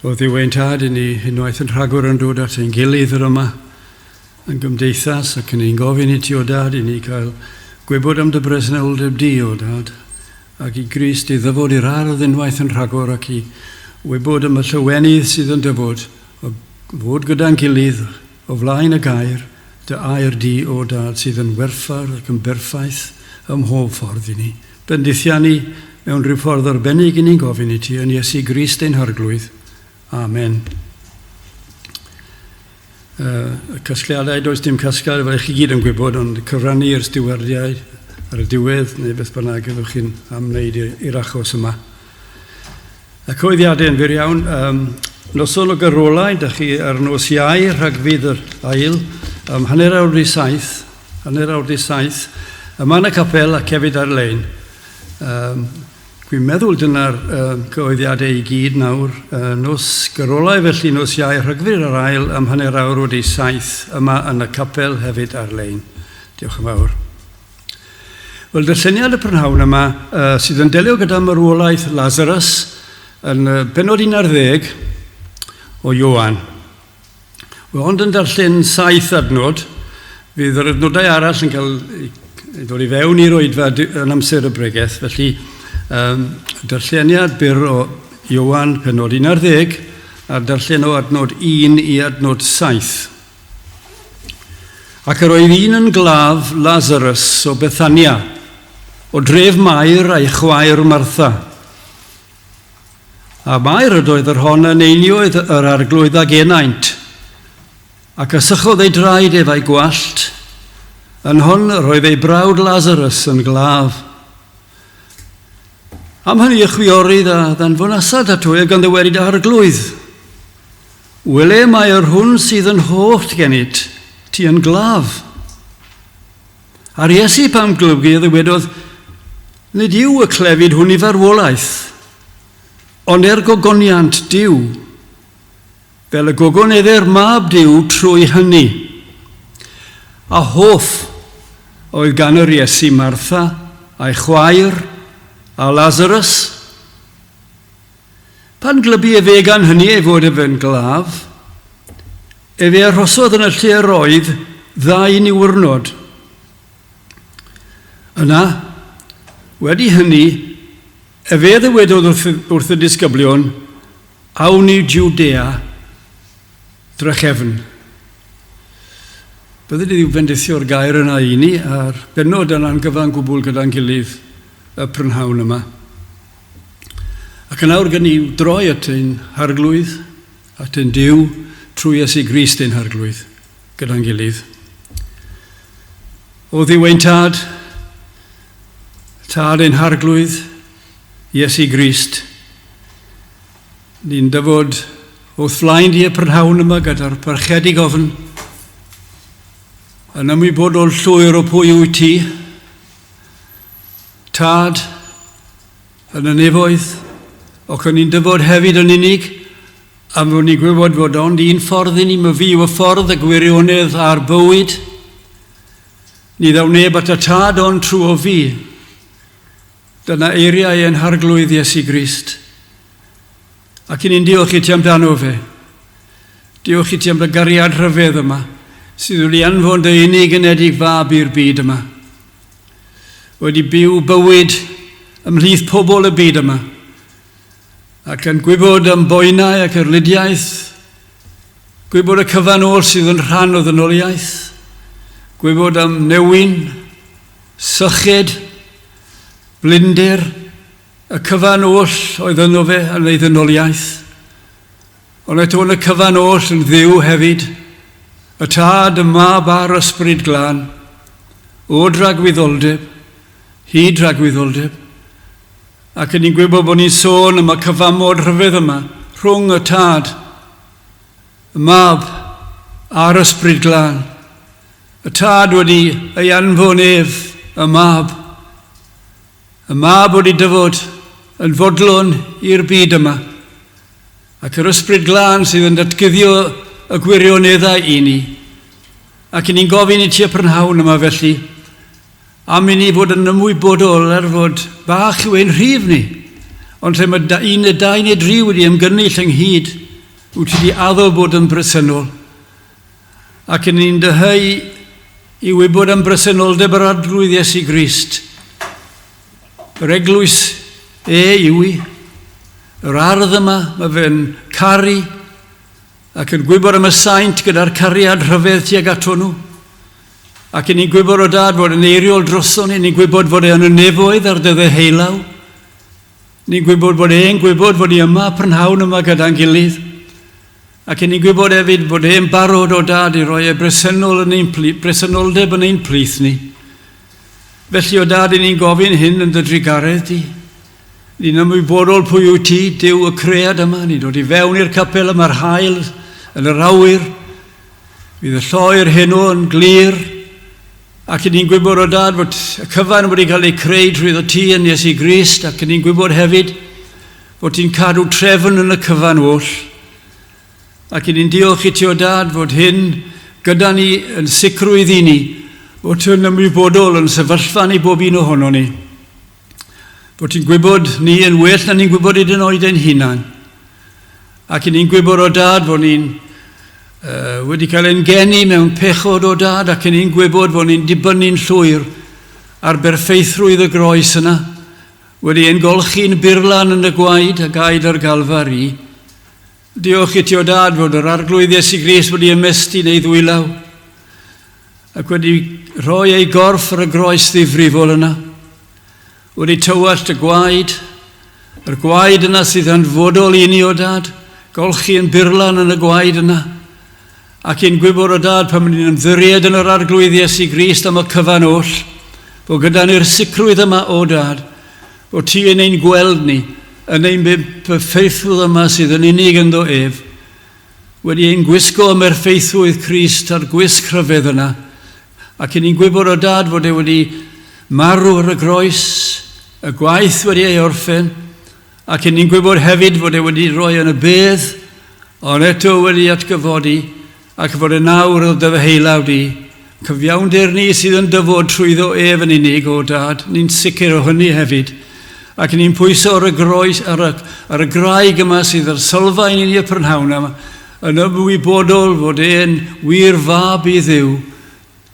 O Dduw ein Tad, i ni unwaith yn rhagor yn dod at ein gilydd yr yma yn gymdeithas ac yn ein gofyn i ti o Dad i ni cael gwybod am dy bresenoldeb di o Dad ac i Grist i ddyfod i'r ardd unwaith yn rhagor ac i wybod am y llawenydd sydd yn dyfod o fod gyda'n gilydd o flaen y gair, dy air di o Dad sydd yn werthfawr ac yn berffaith ym mhob ffordd i ni. Bendithia ni mewn rhyw ffordd arbennig i ni'n gofyn i ti yn Iesu Grist ein Harglwydd. Amen. Uh, y casgliadau, does dim casgliad, fel chi gyd yn gwybod, ond cyfrannu i'r stiwardiau ar y diwedd, neu beth bynnag ydych chi'n am wneud i'r achos yma. Y cyhoeddiadau yn fyr iawn, um, noson o gyrolau, da chi ar nos Iau, Rhagfydd yr ail, um, 7:30, 7:30, yma yn y capel ac hefyd ar-lein. Um, dwi'n meddwl dyna'r um, cyhoeddiadau i gyd nawr. Uh, nos gyrolau felly nos Iau, Rhagfyr yr ail, am 7:30, yma yn y capel hefyd ar-lein. Diolch yn fawr. Wel, darlleniad y prynhawn yma uh, sydd yn delio gyda marwolaeth Lazarus yn uh, benod 11 o Ioan. Wel, ond yn darllen saith adnod, fydd yr adnodau arall yn cael ei ddod i fewn i'r oedfa yn amser y bregeth, felly um, darlleniad byr o Ioan penod 11 a darllen o adnod 1 i adnod 7. Ac yr oedd un yn glaf, Lazarus o Bethania, o dref Mair a'i chwaer Martha. A Mair ydoedd yr hon yn einioedd yr arglwydd ag enaint, ac a sychodd ei draed ef a'i gwallt. Yn hon yr oedd ei brawd Lazarus yn glaf. Am hynny y chwiorydd a ddanfonasant ato ef gan ddywedyd arglwydd. Wele mae yr hwn sydd yn holl gennyt ti yn glaf. A'r Iesu pan glybu ddywedodd, Nid yw y clefyd hwn i farwolaeth, ond er gogoniant Duw, fel y gogoneddir mab Duw trwy hynny. A hoff oedd gan yr Iesu Martha a'i chwaer a Lazarus. Pan glybu efe gan hynny ei fod ef yn glaf, efe arhosodd yn y lle yr oedd ddau niwrnod. Yna, wedi hynny, efe ddywedodd wrth, wrth y disgyblion, Awn i Jwdea drachefn. Bydded i Dduw fendithio'r gair yna i ni a'r bennod yna'n gyfan gwbl gyda'n gilydd y prynhawn yma. Ac yn awr gen i droi at ein Harglwydd, at ein Duw, trwy Iesu Grist ein Harglwydd, gyda'n gilydd. O Dduw ein Tad, Tad ein Harglwydd, Iesu Grist, ni'n dyfod wrth flaen di y prynhawn yma gyda'r parchedig ofn, yn ymwybodol llwyr o pwy wyt ti, Tad, yn y nefoedd, ac o'n i'n dyfod hefyd yn unig, am fod ni'n gwybod fod ond un ffordd i ni, my fi yw y ffordd, y gwirionedd a'r bywyd. Ni ddaw neb at y Tad ond trwy o fi. Dyna eiriau ein Harglwydd Iesu Grist. Ac i ni'n diolch i ti amdano fe. Diolch i ti am dy gariad rhyfedd yma, sydd wedi anfon dy unig anedig fab i'r byd yma. Wedi byw bywyd ymhlith pobl y byd yma, ac yn gwybod am boenau ac erlidiaeth, gwybod y cyfan oll sydd yn rhan o ddynoliaeth, gwybod am newyn, syched, blinder, y cyfan oll oedd yno fe yn ei ddynoliaeth. Ond eto yn y cyfan oll yn Dduw hefyd, y Tad, y Mab a'r Ysbryd Glân, o dragwyddoldeb, hyd dragwyddoldeb. Ac yn ni'n gwybod bod ni'n sôn am y cyfamod rhyfedd yma rhwng y Tad, y Mab a'r Ysbryd Glân. Y Tad wedi ei anfon ef, y Mab, Y Mab wedi dyfod yn fodlon i'r byd yma, ac yr Ysbryd Glân sydd yn datguddio y gwirioneddau i ni. Ac i ni'n gofyn i ti y prynhawn yma felly, am i ni fod yn ymwybodol er fod bach yw ein rhif ni, ond lle mae un neu dau neu dri wedi ymgynnull ynghyd, Wyt ti wedi addo bod yn bresennol. Ac yn ni'n dyheu i wybod am bresenoldeb yr Arglwydd Iesu Grist. Yr eglwys e yw i. Yr ardd yma, mae fe'n caru ac yn gwybod am y saint gyda'r cariad rhyfedd tuag ato nhw. Ac yn ni'n gwybod o dad fod yn eiriol droson ni, ni'n gwybod fod e yn y nefoedd ar dy ddeheulaw. Ni'n gwybod bod e'n gwybod fod ni yma prynhawn yma gyda'n gilydd. Ac ni'n gwybod hefyd bod e'n barod o dad i roi ei bresennol yn ein pli, presenoldeb yn ein plith ni. Felly o dad, i ni'n gofyn hyn yn dy drugaredd di. Ni'n ymwybodol pwy wyt ti, Duw y cread yma. Ni'n dod i fewn i'r capel yma'r haul yn yr awyr. Fydd y lloer heno yn glir. Ac ni'n gwybod o dad fod y cyfan wedi cael ei creu trwyddo ti yn Iesu Grist, ac ni'n gwybod hefyd fod ti'n cadw trefn yn y cyfan oll. Ac ni'n diolch i ti o dad fod hyn gyda ni yn sicrwydd i ni, fod ti'n ymwybodol yn sefyllfa ni bob un ohono ni. Bod ti'n gwybod ni yn well na ni'n gwybod hyd yn oed ein hunan. Ac ni'n gwybod o dad fod ni'n uh, wedi cael ein geni mewn pechod o dad ac ni'n gwybod fod ni'n dibynnu'n llwyr ar berffeithrwydd y groes yna, wedi ein golchi'n burlan yn y gwaed a gaed ar Galfari. Diolch i ti o dad fod yr Arglwydd Iesu Grist wedi ymestyn ei ddwylaw ac wedi rhoi ei gorff ar y groes ddifrifol yna, wedi tywallt y gwaed, yr gwaed yna sydd yn fodol i ni o dad, golchi yn burlan yn y gwaed yna, ac i'n gwybod o dad pan ni'n ymddiried yn yr Arglwydd Iesu Grist am y cyfan oll, bod gyda ni'r sicrwydd yma o dad, bod ti yn ein gweld ni, yn ein perffeithrwydd yma sydd yn unig ynddo ef, wedi ein gwisgo ym merffeithrwydd Crist a'r gwisg rhyfedd yna, ac i ni'n gwybod o dad fod e wedi marw ar y groes, y gwaith wedi ei orffen, ac i ni'n gwybod hefyd fod e wedi rhoi yn y bedd, ond eto wedi atgyfodi, ac fod e nawr o dy heilawd i. Cyfiawnder ni sydd yn dyfod trwyddo ef yn unig, o dad, ni'n sicr o hynny hefyd. Ac ni'n pwyso ar y groes, ar y, ar y graig yma sydd ar sylfaen i ni y prynhawn yma, yn ymwybodol fod e'n wir fab i Dduw,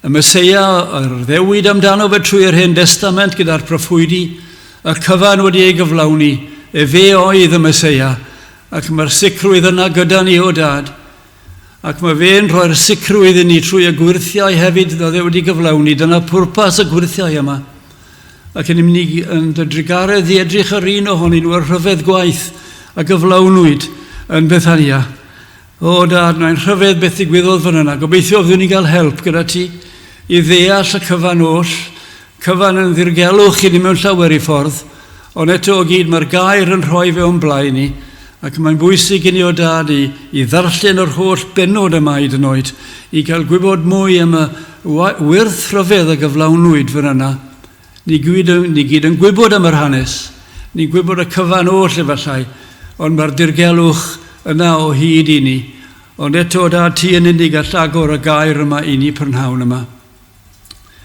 y Meseia yr ddewid amdano fe trwy'r Hen Destament gyda'r proffwydi, y cyfan wedi ei gyflawni, efe oedd y Meseia, ac mae'r sicrwydd yna gyda ni o dad, Ac mae fe'n rhoi'r sicrwydd i ni trwy y gwyrthiau hefyd oedd e wedi gyflawni. Dyna pwrpas y gwyrthiau yma. Ac yn mynd i yn dy drugaredd i edrych ar un ohonyn nhw, y rhyfedd gwaith a gyflawnwyd yn Bethania. O dad, mae'n rhyfedd beth ddigwyddodd fan yna. Gobeithio fyddwn ni'n cael help gyda ti i ddeall y cyfan oll, cyfan yn ddirgelwch i ni mewn llawer i ffordd, ond eto o gyd mae'r gair yn rhoi fe o'n blaen ni, ac mae'n bwysig i ni o dad i, i ddarllen yr holl bennod yma hyd yn oed, i gael gwybod mwy am y wyrth rhyfedd a gyflawnwyd fan yna. Ni gyd, ni gyd yn gwybod am yr hanes, ni'n gwybod y cyfan oll efallai, ond mae'r dirgelwch yna o hyd i ni. Ond eto, dad, ti yn unig all agor y gair yma i ni prynhawn yma.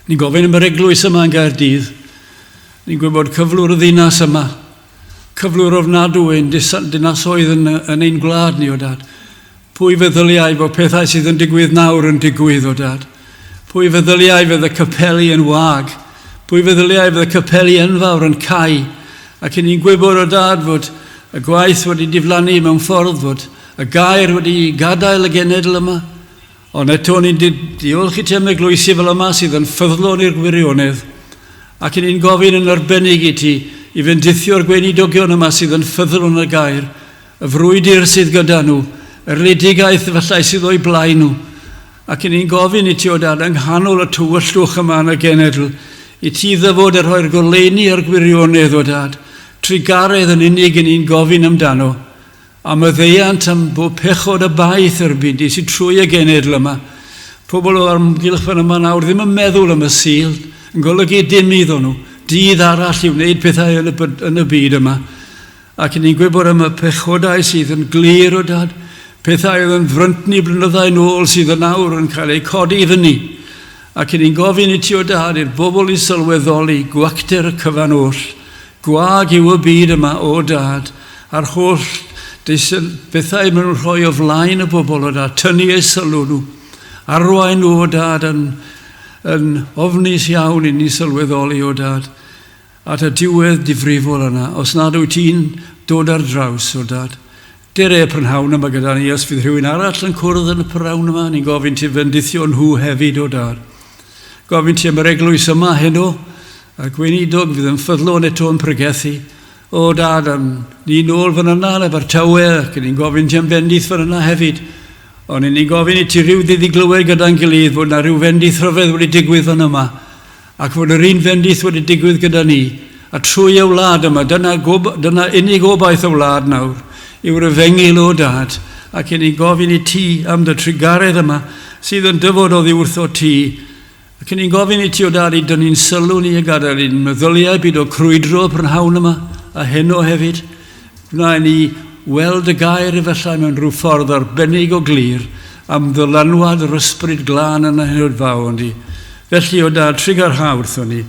Ni'n gofyn am yr eglwys yma yn Gaerdydd. Ni'n gwybod cyflwr y ddinas yma. Cyflwr ofnadw ein dinasoedd yn, yn ein gwlad ni, o dad. Pwy feddyliau fod pethau sydd yn digwydd nawr yn digwydd, o dad? Pwy feddyliau fydd y capeli yn wag? Pwy feddyliau fydd y capeli enfawr yn cau? Ac i ni'n gwybod, o dad, fod y gwaith wedi diflannu mewn ffordd, fod y gair wedi gadael y genedl yma. Ond eto, ni'n diolch i ti am eglwysi fel yma sydd yn ffyddlon i'r gwirionedd, ac ni'n gofyn yn arbennig i ti i fendithio'r gweinidogion yma sydd yn ffyddlon y gair, y frwydr sydd gyda nhw, yr erledigaeth efallai sydd o'u blaen nhw. Ac ni'n gofyn i ti o dad yng nghanol y tywyllwch yma yn y genedl, i ti ddyfod a rhoi'r goleuni a'r gwirionedd o dad, trugaredd yn unig i ni'n gofyn amdano. A maddeuant am bob pechod a baith erbyn di sydd trwy y genedl yma. Pobl o amgylch fan yma nawr ddim yn meddwl am y Sul, yn golygu dim iddo nhw, dydd arall i wneud pethau yn y, yn y byd yma. Ac ni'n gwybod am y pechodau sydd yn glir o dad, pethau oedd yn fryntni blynyddau nôl sydd yn awr yn cael eu codi i fyny. Ac ni'n gofyn i ti o dad i'r bobl i sylweddoli gwacter y cyfan oll. Gwag yw y byd yma, o dad, a'r holl Bethau maen nhw'n rhoi o flaen y bobl o dad, tynnu eu sylw nhw, arwain nhw o dad yn, yn ofnus iawn i ni sylweddoli o dad, at y diwedd difrifol yna, os nad wyt ti'n dod ar draws o dad. Dere y prynhawn yma gyda ni, os fydd rhywun arall yn cwrdd yn y prynhawn yma, ni'n gofyn ti fendithio nhw hefyd o dad. Gofyn ti am yr eglwys yma heno, a'r gweinidog fydd yn ffyddlon eto yn pregethu. O dad, am ni nôl fan yna yn Abertawe, ac ni'n gofyn ti am fendith fan yna hefyd. Ond ni'n gofyn i ti rhyw ddydd i glywed gyda'n gilydd fod na rhyw fendith rhyfedd wedi digwydd fan yma, ac fod yr un fendith wedi digwydd gyda ni, a trwy y wlad yma, dyna, gob, dyna unig obaith y wlad nawr, yw'r efengyl o dad, ac ni'n gofyn i ti am dy trugaredd yma, sydd yn dyfod oddi wrtho ti, Ac ni'n gofyn i ti o dad i dynnu'n sylw ni a gadael i'n meddyliau byd o crwydro y prynhawn yma a heno hefyd. Gwna i ni weld y gair efallai mewn rhyw ffordd arbennig o glir am ddylanwad yr ysbryd glân yn y hynod fawr yndi. Felly o dad trugarha wrthon ni,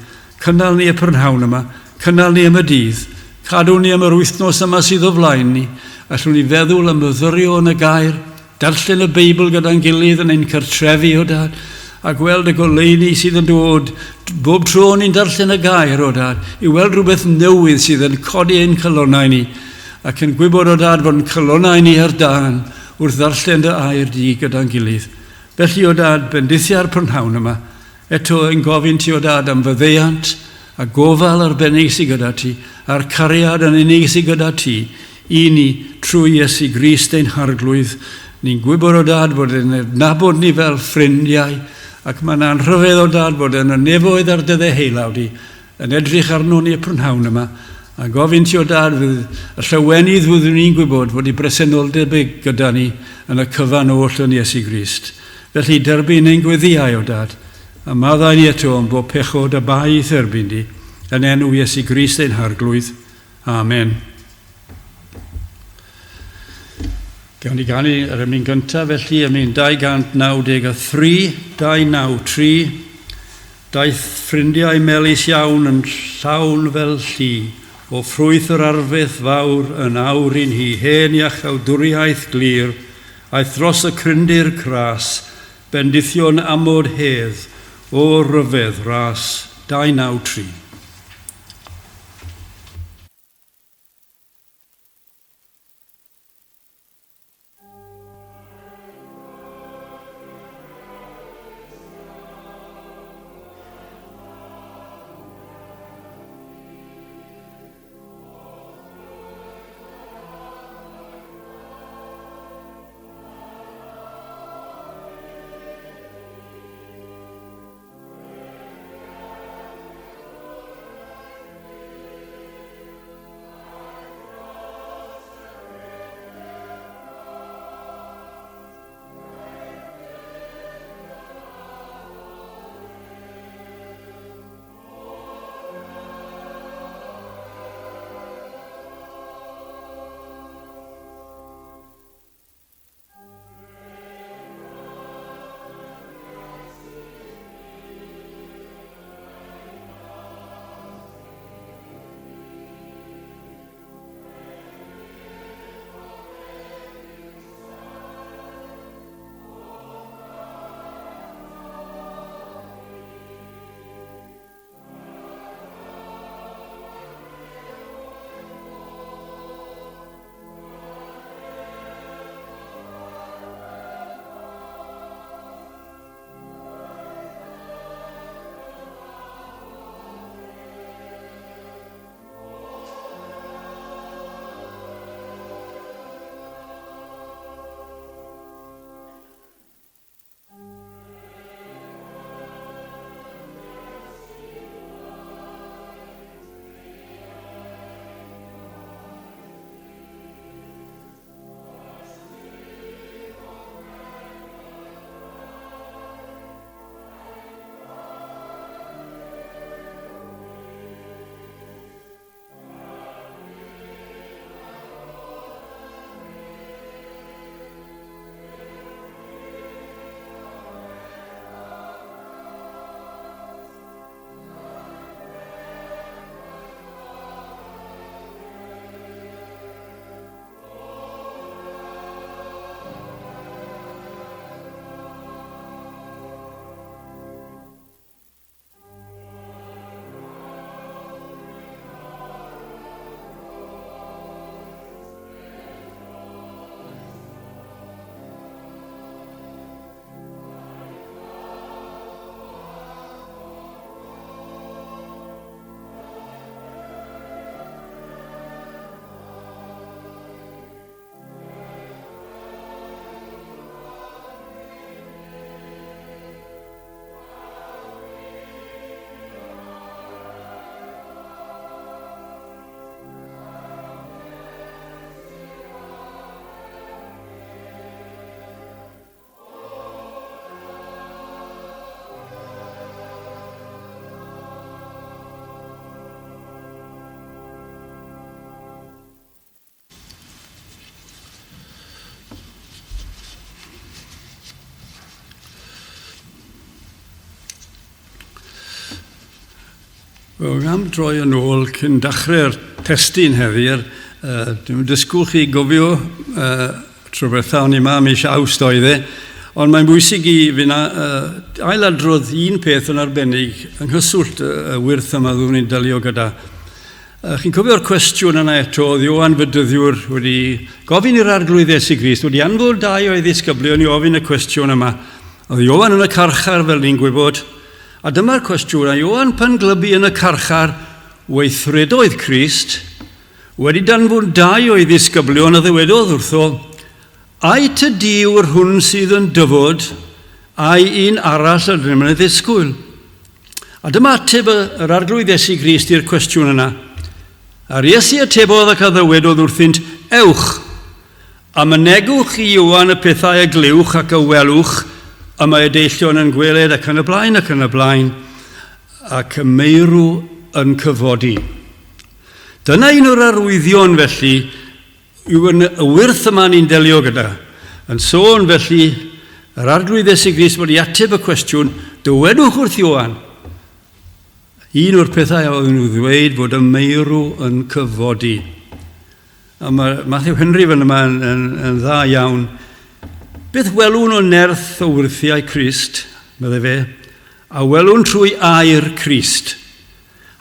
cynnal ni y prynhawn yma, cynnal ni am y dydd, cadw ni am yr wythnos yma sydd o flaen ni, allwn ni feddwl a myfyrio yn y gair, Darllen y Beibl gyda'n gilydd yn ein cartrefi, o Dad, a gweld y goleuni sydd yn dod bob tro ni'n darllen y gair, o Dad, i weld rhywbeth newydd sydd yn codi ein calonnau ni, ac yn gwybod, o Dad, fod yn calonnau ni ar dân wrth ddarllen dy air di gyda'n gilydd. Felly, o Dad, bendithia'r prynhawn yma, eto yn gofyn ti, o Dad, am fyddeiant a gofal arbennig sydd gyda ti, a'r cariad yn unig sydd gyda ti, i ni, trwy Iesu Grist ein Harglwydd. Ni'n gwybod o Dad bod e'n adnabod ni fel ffrindiau, ac mae'n anrhyfedd o Dad bod e'n y nefoedd ar dy ddeheulaw di, yn edrych arno ni y prynhawn yma, a gofyn ti o Dad fydd y llawenydd fyddwn ni'n gwybod fod i bresenoldeb e gyda ni yn y cyfan oll yn Iesu Grist. Felly derbyn ein gweddïau o Dad, a maddau ni eto am bob pechod a bai i'th erbyn di, yn enw Iesu Grist ein Harglwydd. Amen. Gawn ni ganu yr emyn gyntaf felly, emyn 293, 293. Daeth ffrindiau melys iawn yn llawn fel llu, o ffrwyth yr arfeth fawr yn awr i'n hi, hen iachawdwriaeth glir, aeth dros y cryndir cras, bendithion amod hedd, o ryfedd ras, 293. Wel, am droi yn ôl cyn dechrau'r testun heddi'r, uh, dwi'n disgwyl chi gofio uh, tro bethau o'n i ma mis Awst oedd e, ond mae'n bwysig i fi na uh, ailadrodd un peth yn arbennig yng nghyswllt y, y wyrth yma ddwn ni'n delio gyda. Uh, chi'n cofio'r cwestiwn yna eto, oedd Ioan Fydyddiwr wedi gofyn i'r Arglwydd Iesu Grist, wedi anfon dau o'i ddisgyblion i ofyn y cwestiwn yma. Oedd Ioan yn y carchar, fel ni'n gwybod, A dyma'r cwestiwn, a Ioan pan glybu yn y carchar weithredoedd Crist, wedi danfon dau o'i ddisgyblion a ddywedodd wrtho, Ai ty di yw'r hwn sydd yn dyfod, ai un arall yr ydym yn ei ddisgwyl? A dyma ateb yr Arglwydd Iesu Grist i'r cwestiwn yna. A'r Iesu atebodd ac a ddywedodd wrthynt, Ewch, A mynegwch i Ioan y pethau a glywch ac a welwch, y mae y deillion yn gweled ac yn y blaen ac yn y blaen, ac y meirw yn cyfodi. Dyna un o'r arwyddion felly yw yn y wyrth yma ni'n delio gyda. Yn sôn felly yr Arglwydd Iesu Grist wedi ateb y cwestiwn, dywedwch wrth Ioan, un o'r pethau a oedden nhw ddweud fod y meirw yn cyfodi. A mae Matthew Henry fan yma yn, yn, yn dda iawn. Beth welwn o nerth o wyrthiau Crist, meddai fe, a welwn trwy air Crist.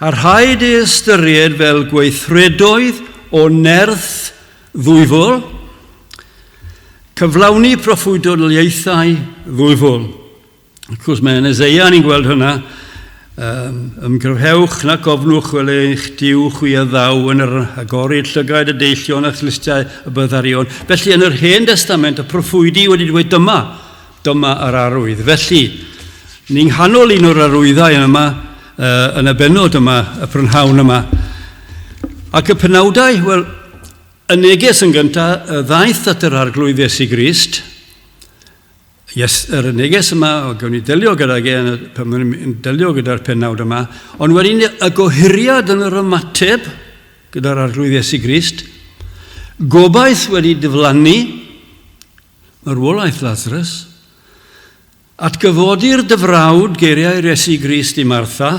A rhaid ei ystyried fel gweithredoedd o nerth ddwyfol, cyflawni proffwydoliaethau ddwyfol. Wrth gwrs, mae yn Eseia ni'n gweld hynna. Um, ymgryfhewch na gofnwch wel eich diw chwi a ddaw yn yr agorid llygaid y deillion a chlustiau y byddarion. Felly yn yr Hen Destament y proffwydi wedi dweud dyma, dyma yr arwydd. Felly, ni'n nghanol un o'r arwyddau yma, uh, yn y benod yma, y prynhawn yma. Ac y penawdau, wel, y neges yn gyntaf, y ddaeth at yr Arglwydd Iesu Grist, Yes, yr neges yma, o gawn ni delio gydag e pan maen nhw'n delio gyda'r pennawd yma, ond wedyn y gohiriad yn yr ymateb gyda'r Arglwydd Iesu Grist, gobaith wedi diflannu, marwolaeth Lazarus, atgyfodi'r dyfrawd geiriau'r Iesu Grist i Martha,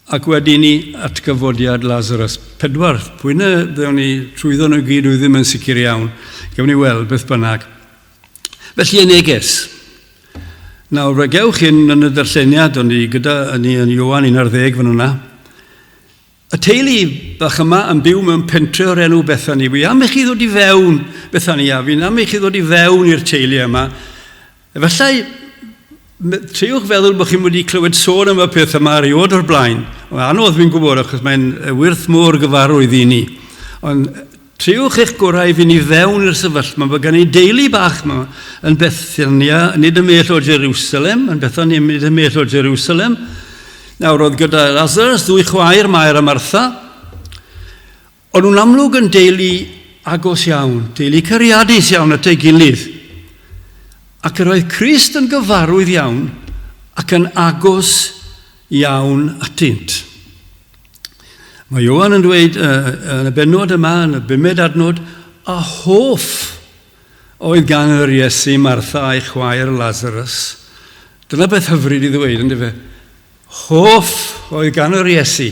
ac wedyn ni atgyfodiad Lazarus. Pedwar, pwy na ddewn ni trwyddo nhw gyd, dwi ddim yn sicr iawn. Gawn ni weld beth bynnag. Felly y neges. Nawr, fe gewch hyn yn y darlleniad, ond i gyda ni yn Ioan 11 fan yna. Y teulu bach yma yn byw mewn pentre o'r enw Bethany. Fi am i chi ddod i fewn Bethany a fi'n am i chi ddod i fewn i'r teulu yma. Efallai, triwch feddwl bod chi'n wedi clywed sôn am y peth yma erioed o'r blaen. Mae'n anodd fi'n gwybod achos mae'n wyrth mor gyfarwydd i ni. Ond Triwch eich gorau i fynd i fewn i'r sefyllfa. Mae gen i deulu bach yma yn Bethania, nid ymhell o Jerusalem, yn Bethania, nid ymhell o Jerusalem. Nawr, oedd gyda Lazarus ddwy chwaer, Mair a Martha. Ond nhw'n amlwg yn deulu agos iawn, deulu cariadus iawn at ei gilydd. Ac yr oedd Crist yn gyfarwydd iawn ac yn agos iawn atynt. Mae Ioan yn dweud uh, yn y benod yma, yn y bumed adnod, a hoff oedd gan yr Iesu Martha a'i chwaer Lazarus. Dyna beth hyfryd i ddweud, ynddo fe? Hoff oedd gan yr Iesu.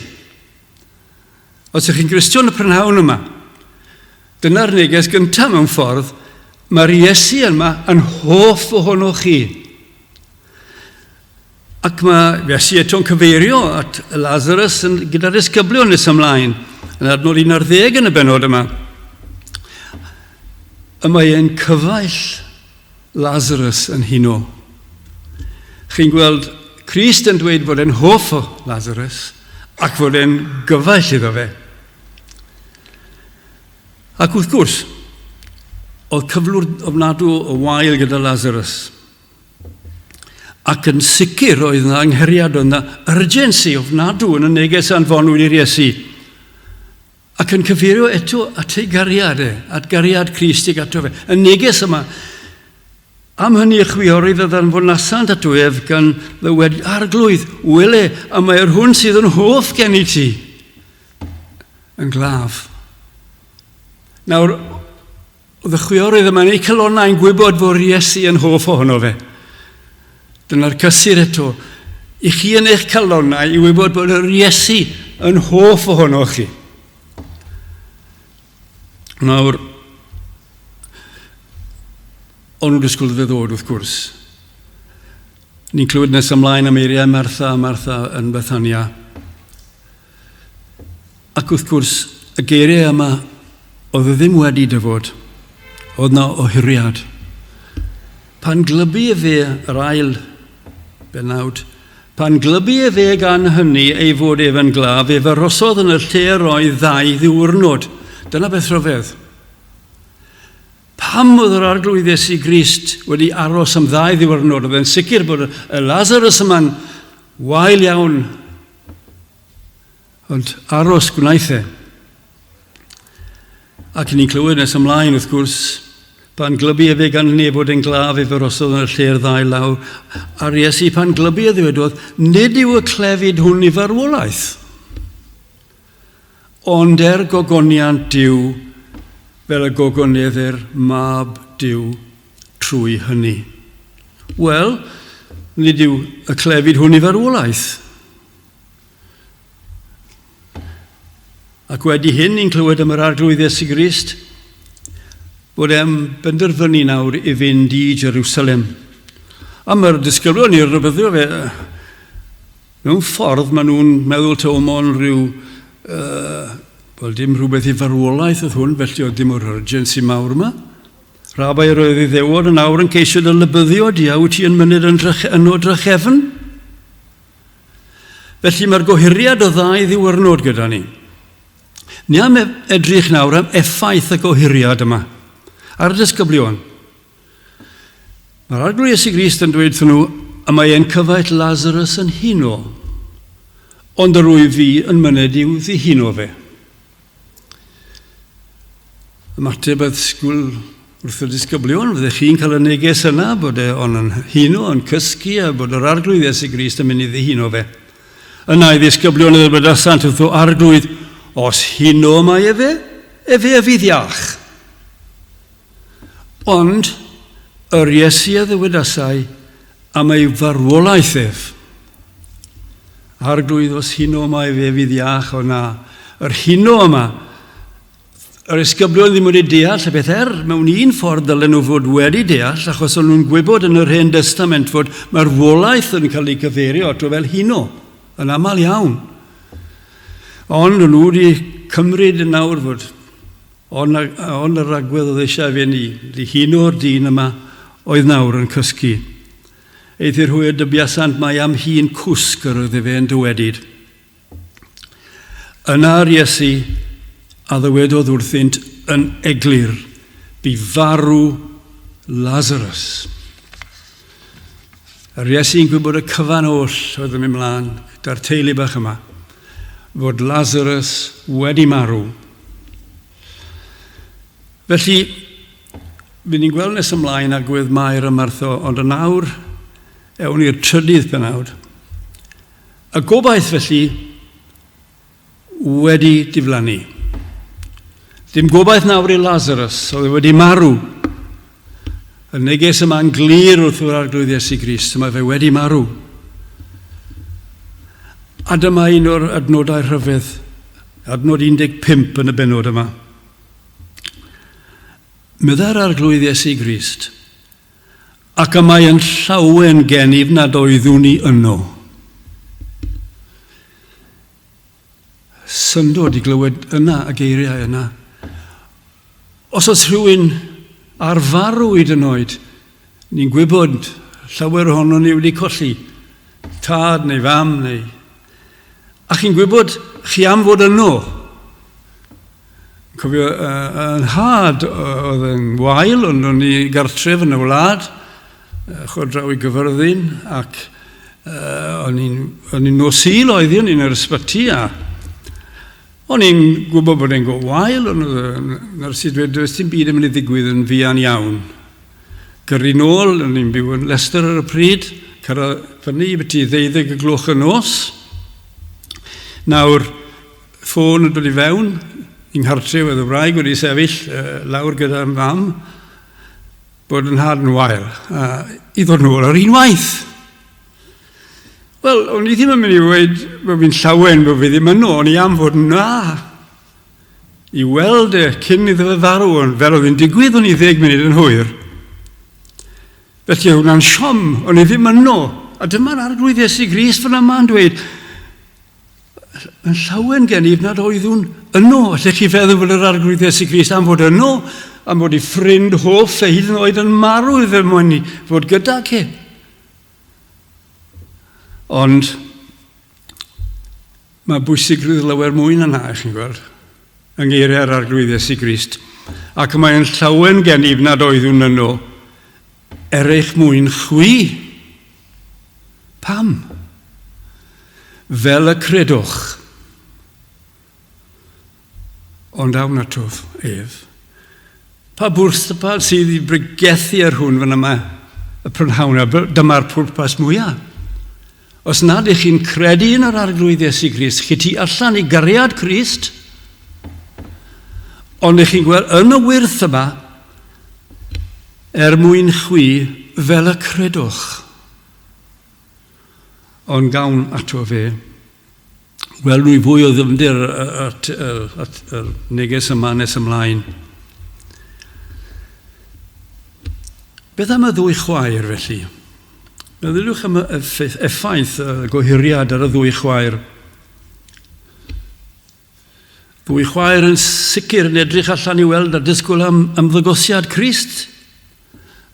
Os ydych chi'n Gristion y prynhawn yma, dyna'r neges gyntaf mewn ffordd, mae'r Iesu yma yn hoff ohonoch chi. Ac mae Iesu eto'n cyfeirio at Lazarus yn, gyda'r disgyblion nes ymlaen, yn adnod 11 yn y benod yma. Y mae e'n cyfaill Lazarus yn huno. Chi'n gweld Crist yn dweud fod e'n hoff o Lazarus ac fod e'n gyfaill iddo fe. Ac wrth gwrs, oedd cyflwr ofnadw o wael gyda Lazarus. Ac yn sicr roedd yna angheriad, oedd yna urgency ofnadw yn y neges anfonwyd i'r Iesu. Ac yn cyfeirio eto at ei gariad e, at gariad Crist ag ato fe. Y neges yma, am hynny y chwiorydd a ddanfonasant ato ef gan ddywed, Arglwydd, wele, y mae'r hwn sydd yn hoff gen i ti yn glaf. Nawr, Oedd y chwiorydd yma yn eu calonnau yn gwybod fod Iesu yn hoff ohono fe. Dyna'r cysur eto. I chi yn eich calonnau i wybod bod yr Iesu yn hoff ohonoch chi. Nawr, o'n nhw'n disgwyl iddo ddod wrth gwrs. Ni'n clywed nes ymlaen am eiriau Martha a Martha yn Bethania. Ac wrth gwrs, y geiriau yma oedd e ddim wedi dyfod. Oedd na ohiriad. Pan glybu efe yr ail benawd, pan glybu efe gan hynny ei fod ef yn glaf, ef arosodd yn y lle yr oedd ddau ddiwrnod. Dyna beth rhyfedd. Pam oedd yr Arglwydd Iesu Grist wedi aros am ddau ddiwrnod? Oedd e'n sicr bod y Lazarus yma'n wael iawn. Ond aros gwnaeth e. Ac ni'n clywed nes ymlaen, wrth gwrs, pan glybu efe gan hynny ei fod e'n glaf, ef arosodd yn y lle'r ddau lawr. A'r Iesu pan glybu e ddywedodd, nid yw y clefyd hwn i farwolaeth. Ond er gogoniant Duw, fel y gogoneddir Mab Duw trwy hynny. Wel, nid yw y clefyd hwn i farwolaeth. Ac wedi hyn, ni'n clywed am yr Arglwydd Iesu Grist, bod e'n benderfynu nawr i fynd i Jerusalem. A mae'r disgyblion i'r rhybuddio fe, Mewn ffordd, maen nhw'n meddwl taw mond rhyw, uh, wel dim rhywbeth i farwolaeth oedd hwn, felly oedd dim o'r urgency mawr yma. Rabai yr oedd Iddewon yn awr yn ceisio dy lybyddio di, a wyt ti yn myned yn drach, yno drachefn? Felly mae'r gohiriad o ddau ddiwrnod gyda ni. Ni am edrych nawr am effaith y gohiriad yma ar y disgyblion. Mae'r Arglwydd Iesu Grist yn dweud wrthyn nhw, y mae ein cyfaill Lazarus yn huno, ond yr wyf fi yn myned i'w ddihuno fe. Ymateb y ddisgwyl wrth y disgyblion, fyddech chi'n cael y neges yna bod e on yn huno, yn cysgu, a bod yr Arglwydd Iesu Grist yn mynd i ddihuno fe. Yna i ddisgyblion y ddywedasant wrtho Arglwydd, os huno mae efe, efe a fydd iach. Ond yr Iesu a ddywedasai am ei farwolaeth ef. Arglwydd, os hino yma efe fydd iach o na. Yr hino yma, yr esgyblion ddim wedi deall y beth er, mewn un ffordd dylen nhw fod wedi deall, achos o'n nhw'n gwybod yn yr Hen Destament fod marwolaeth yn cael ei cyfeirio ato fel hino, yn aml iawn. Ond o'n nhw wedi cymryd yn awr fod Ond, ond yr agwedd oedd eisiau fe ni, ddihuno'r dyn yma oedd nawr yn cysgu. Eithr hwy a dybiasant mai am hun cwsg yr oedd efe yn dywedyd. Yna yr Iesu a ddywedodd wrthynt yn eglur, bu farw Lazarus. Yr Iesu'n gwybod y cyfan oll oedd yn mynd mlaen gyda'r teulu bach yma, fod Lazarus wedi marw. Felly, fy ni'n gweld nes ymlaen agwedd Mair a Martha, ond yn awr, ewn i'r trydydd penawd. Y gobaith, felly, wedi diflannu. Dim gobaith nawr i Lazarus, oedd e wedi marw. Y neges yma'n glir wrth yr Arglwydd Iesu Grist, mae fe wedi marw. A dyma un o'r adnodau rhyfedd, adnod 15 yn y benod yma. Meddai'r Arglwydd Iesu Grist, ac y mae yn llawen gennyf nad oeddwn i yno. Syndod i glywed yna y geiriau yna. Os oes rhywun ar farw hyd yn oed, ni'n gwybod llawer ohono ni wedi colli tad neu fam neu... A chi'n gwybod chi am fod yno. Cofio yn nhad oedd yn wael, ond o'n i gartref yn y wlad, chod draw i Gyfyrddin, ac uh, o'n i'n nos Sul oedd i, o'n i'n yr ysbyty, a o'n i'n gwybod bod e'n go wael, ond oedd y nyrs i dweud, does dim byd yn mynd i ddigwydd yn fuan iawn. Gyrru nôl, o'n i'n byw yn Leicester ar y pryd, cyrraedd fyny i byti ddeuddeg y gloch y nos. Nawr, ffôn yn dod i fewn i nghartref oedd y wraig wedi sefyll uh, lawr gyda'r mam bod yn nhad yn wael uh, i ddod nôl ar unwaith. Wel, o'n i ddim yn mynd i weud bod fi'n llawen bod fi ddim yno, o'n i am fod yna i weld e cyn iddo fe farw, ond fel oedd hi'n digwydd o'n i ddeg munud yn hwyr. Felly hwnna'n siom, o'n i ddim yno. A dyma'r arglwydd Iesu Grist fan yma yn dweud, yn llawen gennyf nad oeddwn yno. Allech chi feddwl bod yr arglwydd Iesu Grist am fod yno, am fod ei ffrind hoff e hyd yn oed yn marw iddo mwyn i fod gydag e. Ond mae bwysigrwydd lawer mwy na na, chi'n gweld, yng ngeiriau'r Arglwydd Iesu Grist. Ac mae'n llawen gennyf nad oeddwn yno er eich mwyn chwi. Pam? Fel y credwch. Ond awn atof ef. Pa bwrpas sydd i bregethu ar hwn fan yma y prynhawn a dyma'r pwrpas mwyaf. Os nad ych chi'n credu yn yr Arglwydd Iesu Grist, chi tu allan i gariad Crist, ond ych chi'n gweld yn y wyrth yma, er mwyn chwi fel y credwch. Ond gawn ato fe. Wel, nwy fwy o ddyfnder at, at, at neges yma nes ymlaen. Beth am y ddwy chwaer felly? Meddyliwch am y effaith y gohiriad ar y ddwy chwaer. Ddwy chwaer yn sicr yn edrych allan i weld a disgwyl am ymddygosiad Crist.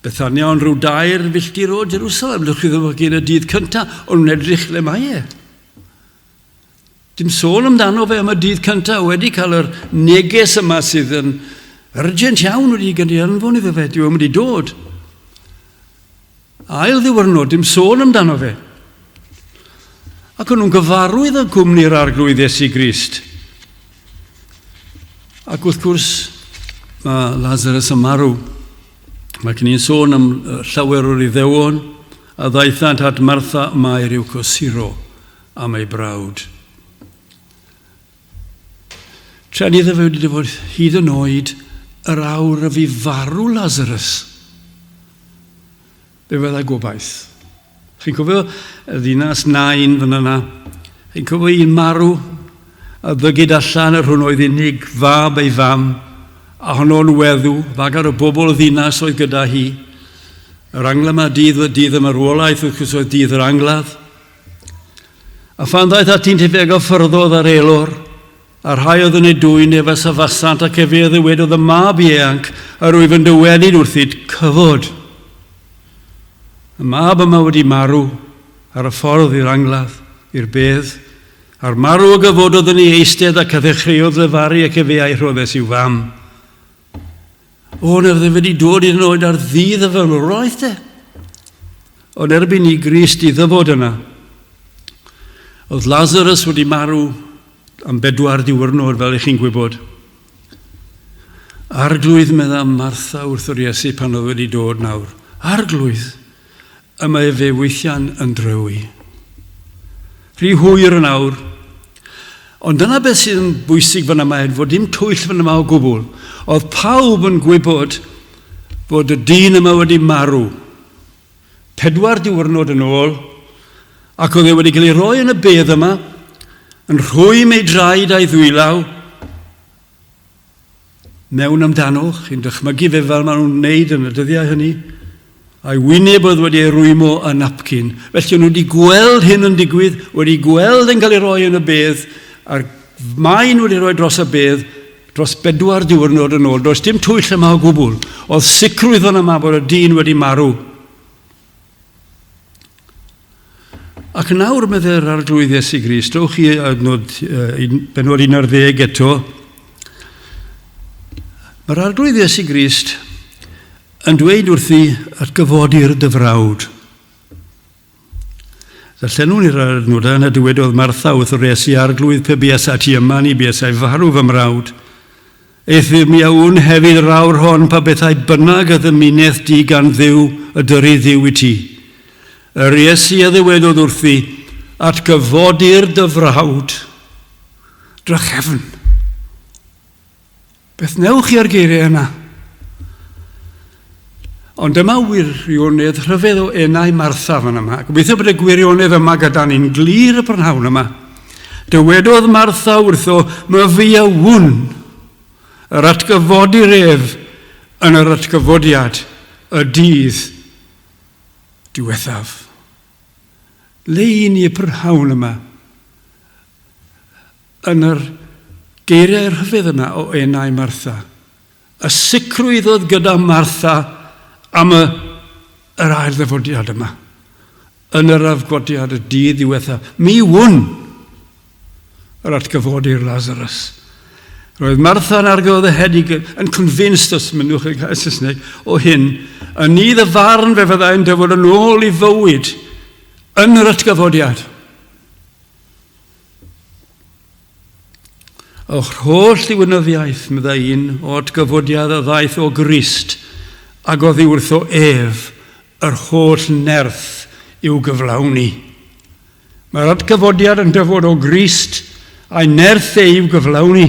Bethania ond rhyw dair filltir o Jerusalem, dewch chi ddyfygu yn y dydd cyntaf, ond nhw'n edrych le mae e. Dim sôn amdano fe am y dydd cyntaf wedi cael yr neges yma sydd yn urgent iawn wedi gynnu anfon iddo fe, dyw e'n wedi dod. Ail ddiwrnod, dim sôn amdano fe. Ac o'n nhw'n gyfarwydd â gwmni'r Arglwydd Iesu Grist. Ac wrth gwrs, mae Lazarus yn marw. Mae gen i'n sôn am llawer o'r Iddewon a ddaethant at Martha, Mair i'w cysuro am ei brawd. Trueni iddo fe wedi fod hyd yn oed yr awr y fu farw Lazarus. Fe fyddai gobaith. Chi'n cofio y ddinas Nain fan yna? Chi'n cofio un marw a ddygid allan yr hwn oedd unig fab ei fam, a honno'n weddw, fagar o bobl y ddinas oedd gyda hi. Yr angla yma dydd y dydd y marwolaeth, wrth gwrs oedd dydd yr angladd. A phan ddaeth atynt efe a gyffyrddodd ar elor, a'r rhai oedd yn ei dwyn ef a safasant, ac efe a ddywedodd y mab ieuanc, yr wyf yn dywedyd wrthyt, cyfod. Y mab yma wedi marw ar y ffordd i'r angladd, i'r bedd, a'r marw a gyfododd yn ei eistedd ac a ddechreuodd lefaru ac efe a'i rhoddes i'w fam. O, na fydde wedi dod hyd yn oed ar ddydd y farwolaeth de. Ond erbyn i Grist i ddyfod yna, oedd Lazarus wedi marw am bedwar diwrnod, fel ych chi'n gwybod. Arglwydd, medda Martha wrth yr Iesu pan oedd wedi dod nawr. Arglwydd, y mae fe weithiau'n yn drewi. Rhy hwyr yn awr. Ond dyna beth sydd yn bwysig fan yma, fod dim twyll fan yma o gwbl. Oedd pawb yn gwybod fod y dyn yma wedi marw. Pedwar diwrnod yn ôl, ac oedd e wedi cael ei roi yn y bedd yma, yn rhwym ei draed a'i ddwylaw, mewn amdano, chi'n dychmygu fe fel maen nhw'n wneud yn y dyddiau hynny, a'i wyneb oedd wedi ei rwymo â napcyn. Felly o'n nhw wedi gweld hyn yn digwydd, wedi gweld yn cael ei roi yn y bedd, a'r maen wedi rhoi dros y bedd, dros bedwar diwrnod yn ôl. Does dim twyll yma o gwbl. Oedd sicrwydd yn yma bod y dyn wedi marw. Ac yn awr, meddai'r Arglwydd Iesu Grist, ewch i adnod, benod 11 eto. Mae'r Arglwydd Iesu Grist yn dweud wrthi atgyfodi'r dy frawd. Darllenwn i'r adnodau yna dywedodd Martha wrth yr Iesu Arglwydd pe buasai ti yma ni buasai farw fy mrawd. Eithr mi a wn hefyd yr awr hon pa bethau bynnag a ddymuneth di gan Dduw y dyry Dduw i ti. Yr Iesu a ddywedodd wrthi, Atgyfodir dy frawd drachefn. Beth newch chi ar geiriau yna? Ond dyma wirionedd rhyfedd o enau Martha fan yma. Gobeithio bod y gwirionedd yma gyda ni'n glir y prynhawn yma. Dywedodd Martha wrtho, "My fi a wn yr atgyfodir ef yn yr atgyfodiad y dydd diwethaf." Le i ni y prynhawn yma yn yr geiriau rhyfedd yma o enau Martha. Y sicrwydd oedd gyda Martha am y, yr ail ddyfodiad yma, yn yr afgodiad y dydd diwethaf. Mi wn yr atgyfodi'r Lazarus. Roedd Martha'n argyhoeddedig, yn convinced, os mynnwch yn cael Saesneg, o hyn. Yn nydd y farn fe fyddai'n dyfod yn ôl i fywyd yn yr atgyfodiad. O'ch holl ddiwinyddiaeth, meddai un, o atgyfodiad a ddaeth o Grist, ac oddi wrtho ef yr holl nerth i'w gyflawni. Mae'r atgyfodiad yn dyfod o Grist, a'i nerth e i'w gyflawni.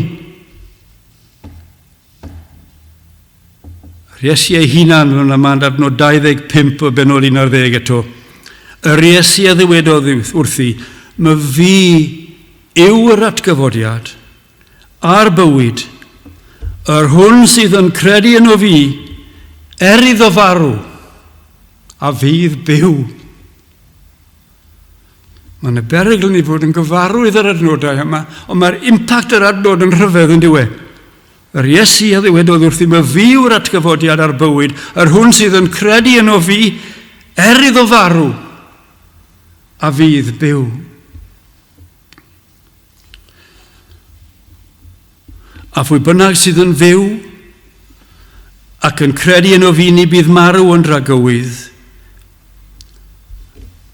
Yr Iesu ei hunan, fel yma yn adnod 25 o benod 11 eto. Yr Iesu a ddywedodd wrthi, My fi yw yr atgyfodiad a'r bywyd, yr hwn sydd yn credu yno fi, er iddo farw, a fydd byw. Mae yna berygl ni fod yn gyfarwydd yr adnodau yma, ond mae'r impact yr adnod yn rhyfedd yn diwe. Yr Iesu a ddywedodd wrthym, y fi yw'r atgyfodiad a'r bywyd, yr hwn sydd yn credu yno fi, er iddo farw, a fydd byw. A phwy bynnag sydd yn fyw ac yn credu yno fi, ni bydd marw yn dragywydd.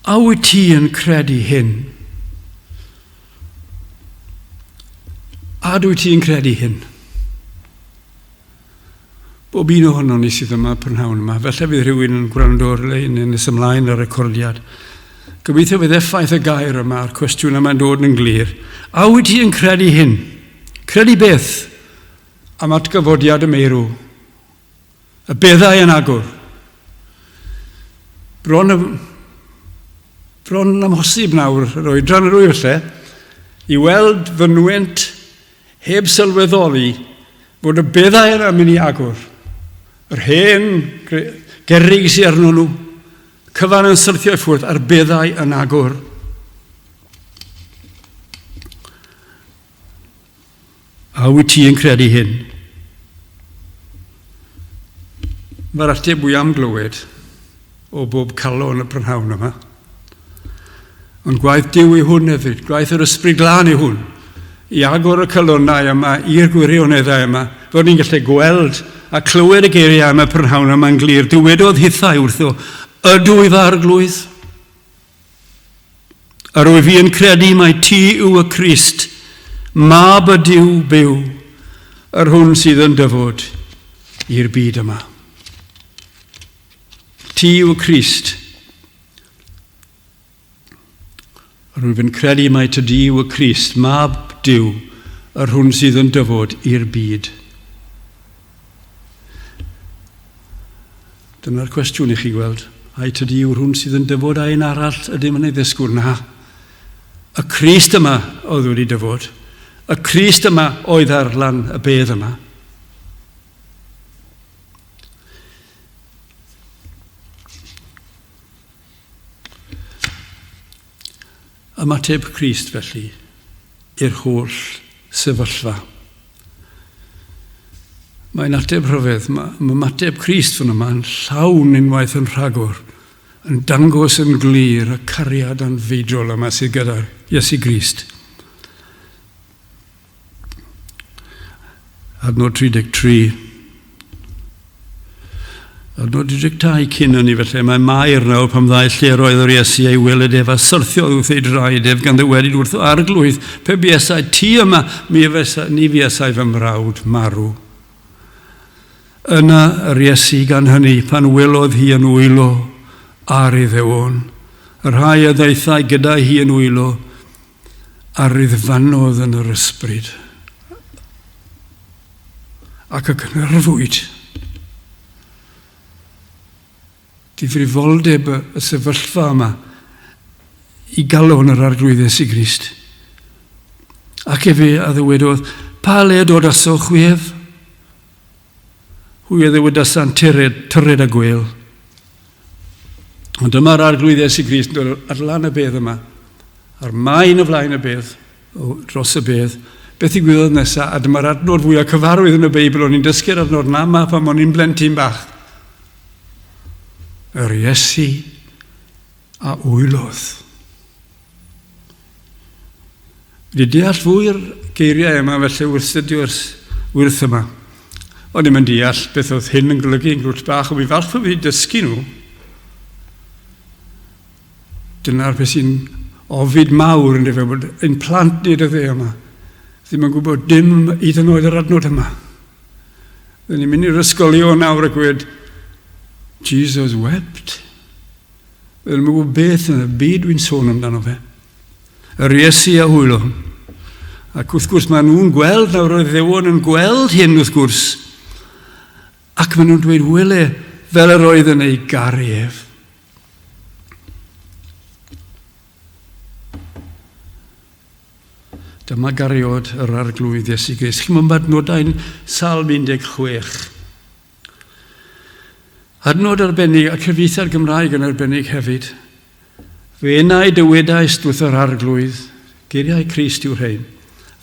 A wyt ti yn credu hyn? A dwi ti'n credu hyn? Bob un ohonon ni sydd yma prynhawn yma, felly fydd rhywun yn gwrando ar lein yn nes ymlaen ar recordiad. Gobeithio fydd effaith y gair yma a'r cwestiwn yma'n dod yn glir. A wyt ti yn credu hyn? Credu beth? Am atgyfodiad y meirw. Y beddau yn agor. Bron, y, bron yn amhosib nawr, yr oedran yr wyf lle, i weld fynwent heb sylweddoli fod y beddau yna mynd i agor. Yr hen gerrig sydd arno nhw, cyfan yn syrthio i ffwrdd, a'r beddau yn agor. A wyt ti yn credu hyn? Mae'r ateb mwy am glywed o bob calon y prynhawn yma. Ond gwaith Duw yw hwn hefyd, gwaith yr Ysbryd Glân yw hwn, i agor y calonnau yma i'r gwirioneddau yma, fod ni'n gallu gweld a clywed y geiriau yma prynhawn yma'n glir. Dywedodd hithau wrtho, ydw i fy arglwydd? Yr wyf fi yn credu mai ti yw y Crist, mab y Duw byw, yr hwn sydd yn dyfod i'r byd yma. Ti yw y Crist. Yr wyf yn credu mai tydi yw y Crist, mab Duw, yr hwn sydd yn dyfod i'r byd. Dyna'r cwestiwn i chi gweld. Ai tydi yw'r hwn sydd yn dyfod a un arall ydym yn ei ddysgwr? Na. Y Crist yma oedd wedi dyfod. Y Crist yma oedd ar lan y bedd yma. Ymateb Crist felly i'r holl sefyllfa. Mae'n ateb rhyfedd. Mae, mae ymateb Crist fan yma yn llawn unwaith yn rhagor, yn dangos yn glir y cariad anfeidrol yma sydd gyda Iesu Grist. Adnod 33. Adnod 32 cyn hynny felly, mae Mair nawr pan ddaeth lle roedd yr Iesu ei weled ef a syrthiodd wrth ei draed ef gan ddywedyd wrth arglwydd, pe buasai ti yma, mi fesa, ni fuasai fy mrawd marw. Yna yr Iesu gan hynny, pan welodd hi yn wylo ar Iddewon, y rhai a ddaethai gyda hi yn wylo, a riddfanodd yn yr ysbryd ac y cynhyrfwyd. Difrifoldeb y sefyllfa yma i galon yr Arglwydd Iesu Grist. Ac efe a ddywedodd, Pa le dodasoch chwi ef? Hwy a ddywedasant, Tyred, tyred a gwel. Ond dyma'r Arglwydd Iesu Grist yn dod ar lan y bedd yma, a'r maen o flaen y bedd, o, dros y bedd. Beth ddigwyddodd nesaf? A dyma'r adnod fwyaf cyfarwydd yn y Beibl, o'n i'n dysgu'r adnod na yma pan o'n i'n blentyn bach. Yr Iesu a wylodd. Wedi deall fwy'r geiriau yma felly wrth studio'r wyrth yma. O'n i'm yn deall beth oedd hyn yn golygu yn grwt bach, ond fi falch fod wedi dysgu nhw. Dyna'r peth sy'n ofid mawr yn dyfe, bod ein plant ni dyddiau yma ddim yn gwybod dim hyd yn oed yr adnod yma. Dyn ni'n mynd i'r ysgolion nawr a gweud, Jesus wept. Dyn ni'n gwybod beth yn y byd dwi'n sôn amdano fe. Yr Iesu a hwylo. Ac wrth gwrs maen nhw'n gweld nawr, oedd Iddewon yn gweld hyn wrth gwrs. Ac maen nhw'n dweud, wele, fel yr oedd yn ei garu ef. Dyma gariod yr Arglwydd Iesu Grist. Chi'n mynd adnodau'n Salm 16. Adnod arbennig, a cyfieithiad Gymraeg yn arbennig hefyd. Fy enau dywedais wrth yr Arglwydd, geiriau Crist yw'r rhain.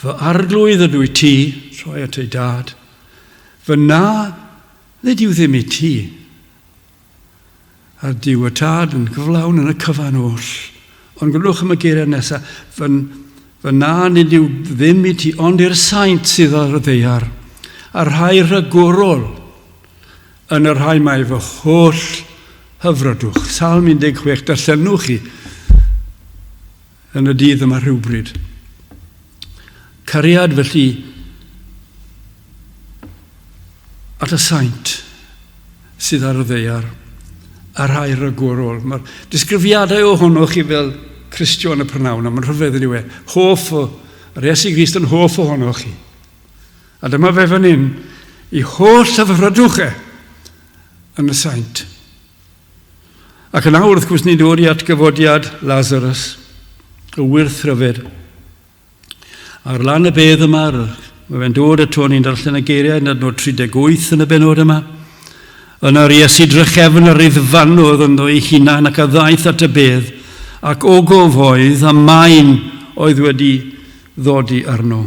Fy Arglwydd ydw i ti, troi at ei dad. Fy na, nid yw ddim i ti. A'r Duw y Tad yn gyflawn yn y cyfan oll. Ond gwrandwch am y geiriau nesaf, fy, fy na nid yw ddim i ti, ond i'r saint sydd ar y ddeiar, a'r rhai rhagorol yn y rhai mae fy holl hyfrydwch. Salm 16, darllenwch chi yn y dydd yma rhywbryd. Cariad felly at y saint sydd ar y ddeiar a rhai rhagorol. Mae'r disgrifiadau ohonoch chi fel Cristion y prynhawn, a mae'n rhyfedd yn yw e, hoff o, yr Iesu Grist yn hoff ohonoch chi. A dyma fe fan hyn, i holl hyfrydwch e yn y saint. Ac yn awr, wrth gwrs, ni'n dod i atgyfodiad Lazarus, y wyrth rhyfedd. Ar lan y bedd yma, mae fe'n dod eto, ni'n darllen y geiriau yn adnod 38 yn y benod yma. Yna'r Iesu drachefn a riddfanodd ynddo ei hunan ac a ddaeth at y bedd, ac ogof oedd a maen oedd wedi ddodi arno.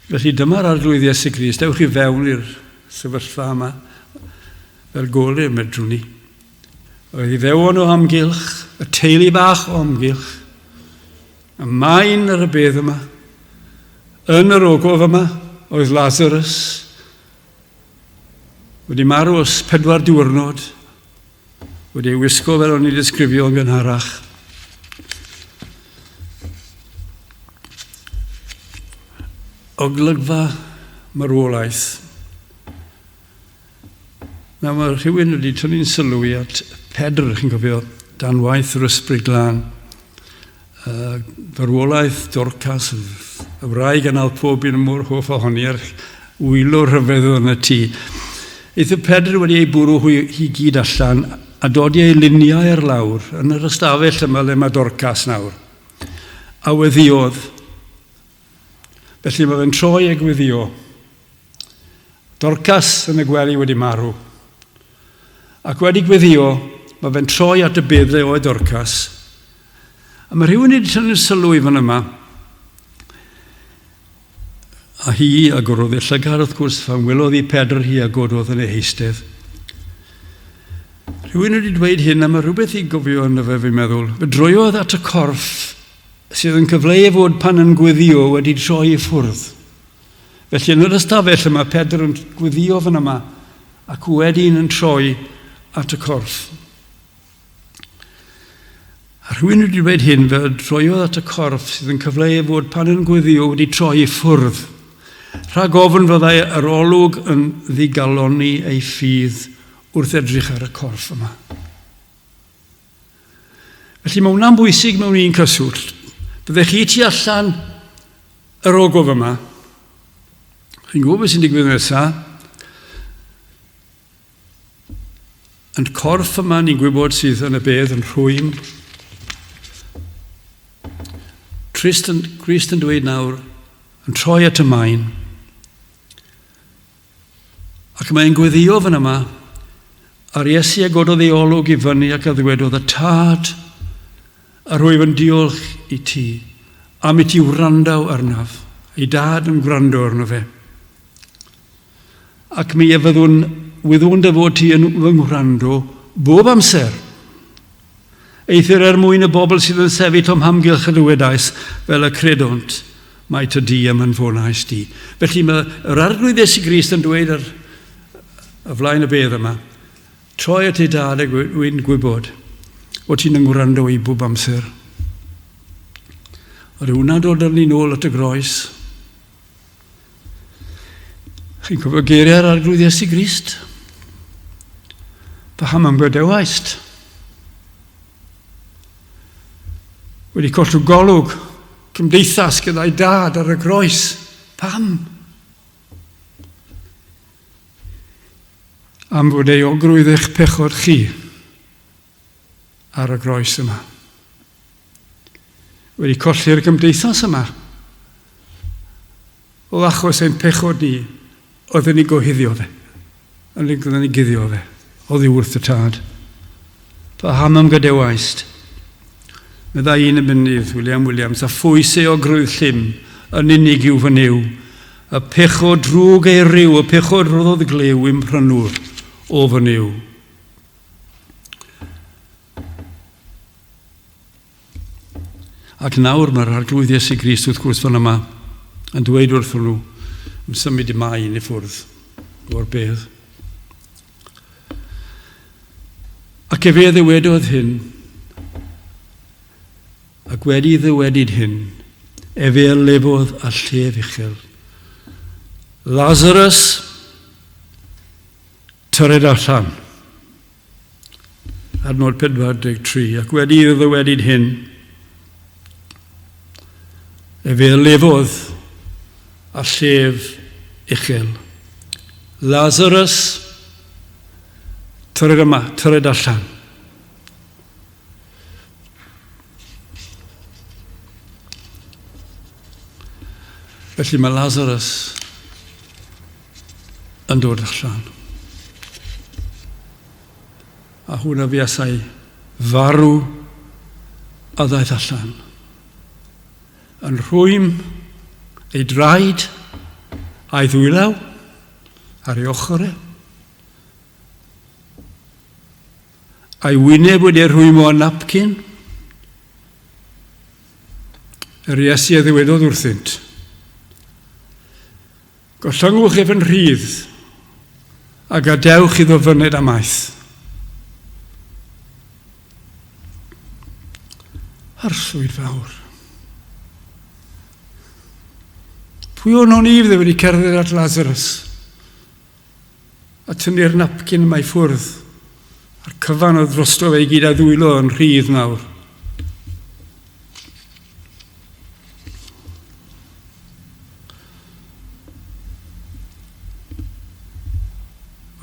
Felly dyma'r Arglwydd Iesu Grist. Ewch i fewn i'r sefyllfa yma fel golau medrwn ni. Oedd Iddewon o amgylch, y teulu bach o amgylch, y maen ar y bedd yma, yn yr ogof yma, oedd Lazarus, wedi marw os pedwar diwrnod, wedi ei wisgo fel o'n i disgrifio yn gynharach. Oglygfa marwolaeth. Nawr mae rhywun wedi tynnu'n sylw i at Pedr, chi'n cofio, dan waith yr Ysbryd Glân. Farwolaeth Dorcas, y wraig yn al pob un mor hoff ohoni, a'r wylo rhyfedd oedd yn y tŷ. Eithr Pedr wedi ei bwrw hwy hi gyd allan a dodi ei luniau ar lawr yn yr ystafell yma le mae Dorcas nawr. A weddïodd. Felly mae fe'n troi a gweddio. Dorcas yn y gwely wedi marw. Ac wedi gweddio, mae fe'n troi at y bedd le oedd Dorcas. A mae rhywun wedi tynnu sylw i fan yma. A hi agorodd ei llygad wrth gwrs, pan welodd hi Pedr, hi agododd yn ei heistedd. Rhywun wedi dweud hyn, a mae rhywbeth i gofio ynddo fe, fi'n meddwl. Fe droiodd at y corff sydd yn cyfleu ei fod pan yn gweddio wedi troi i ffwrdd. Felly yn yr ystafell yma, Pedr yn gweddio fan yma, ac wedyn yn troi at y corff. A rhywun wedi dweud hyn fel troiodd at y corff sydd yn cyfleu ei fod pan yn gweddio wedi troi i ffwrdd. Rhag ofn fyddai yr olwg yn ddigalonni ei ffydd wrth edrych ar y corff yma. Felly mae hwnna'n bwysig mewn un cyswllt. Byddech chi tu allan yr ogof yma. Chi'n gwybod beth sy'n digwydd nesaf? Yn corff yma ni'n gwybod sydd yn y bedd yn rhwym. Christ yn, Christ yn dweud nawr, yn troi at y maen. Ac mae'n gweddio fan yma, a'r Iesu a gododd ei olwg i fyny ac a ddywedodd y Tad, a rwyf yn diolch i ti am i ti wrandaw arnaf, ei dad yn gwrando arno fe. Ac mi a fyddwn, wyddwn dy fod ti yn fy ngwrando bob amser. Eithr er mwyn y bobl sydd yn sefyll o'm hamgylch y dywedais, fel y credont, mai ty di a'm hanfonais di. Felly mae yr Arglwydd Iesu Grist yn dweud ar y flaen y bedd yma, troi at ei dad ac wy'n gwybod o ti'n yngwrando i bob amser. Oedd hwnna'n dod â ni nôl at y groes. Chi'n cofio geiriau'r Arglwydd Iesu Grist? Paham am gwedewaist? Wedi colli golwg cymdeithas gyda'i dad ar y groes. Pam? Am fod euogrwydd eich pechod chi ar y groes yma. Wedi colli'r gymdeithas yma. O achos ein pechod ni, oedden ni gohuddio fe. Oedden ni guddio fe. Oddi wrth y tad. Paham am gadewaist? Meddai un y mynydd, William Williams, a phwys euogrwydd llym yn unig yw fy Nuw. Y pechod drwg ei ryw, y pechod roddodd glyw i'm prynwr, o fy Nuw. Ac nawr mae'r Arglwydd Iesu Grist wrth gwrs fan yma yn dweud wrthyn nhw yn symud i maen i ffwrdd o'r bedd. Ac efe a ddywedodd hyn, ac wedi ddywedyd hyn, efe a lefodd a llef uchel. Lazarus, tyred allan. Adnod 43, ac wedi iddo ddywedyd hyn, efe a lefodd a llef uchel. Lazarus, tyred yma, tyred allan. Felly mae Lazarus yn dod allan. A hwnna fuasai farw a ddaeth allan. Yn rhwym ei draed a'i ddwylaw ar ei ochr e. A'i wyneb wedi ei rhwymo â napcyn. Yr Iesu a ddywedodd wrthynt, Gollyngwch ef yn rhydd, a gadewch iddo fyned amaeth. Arswyd fawr. Pwy o'n o'n i fydde wedi cerdded at Lazarus? A tynnu'r napcyn yma i ffwrdd. A'r cyfan oedd drosto fe i gyd a ddwylo yn rhydd nawr.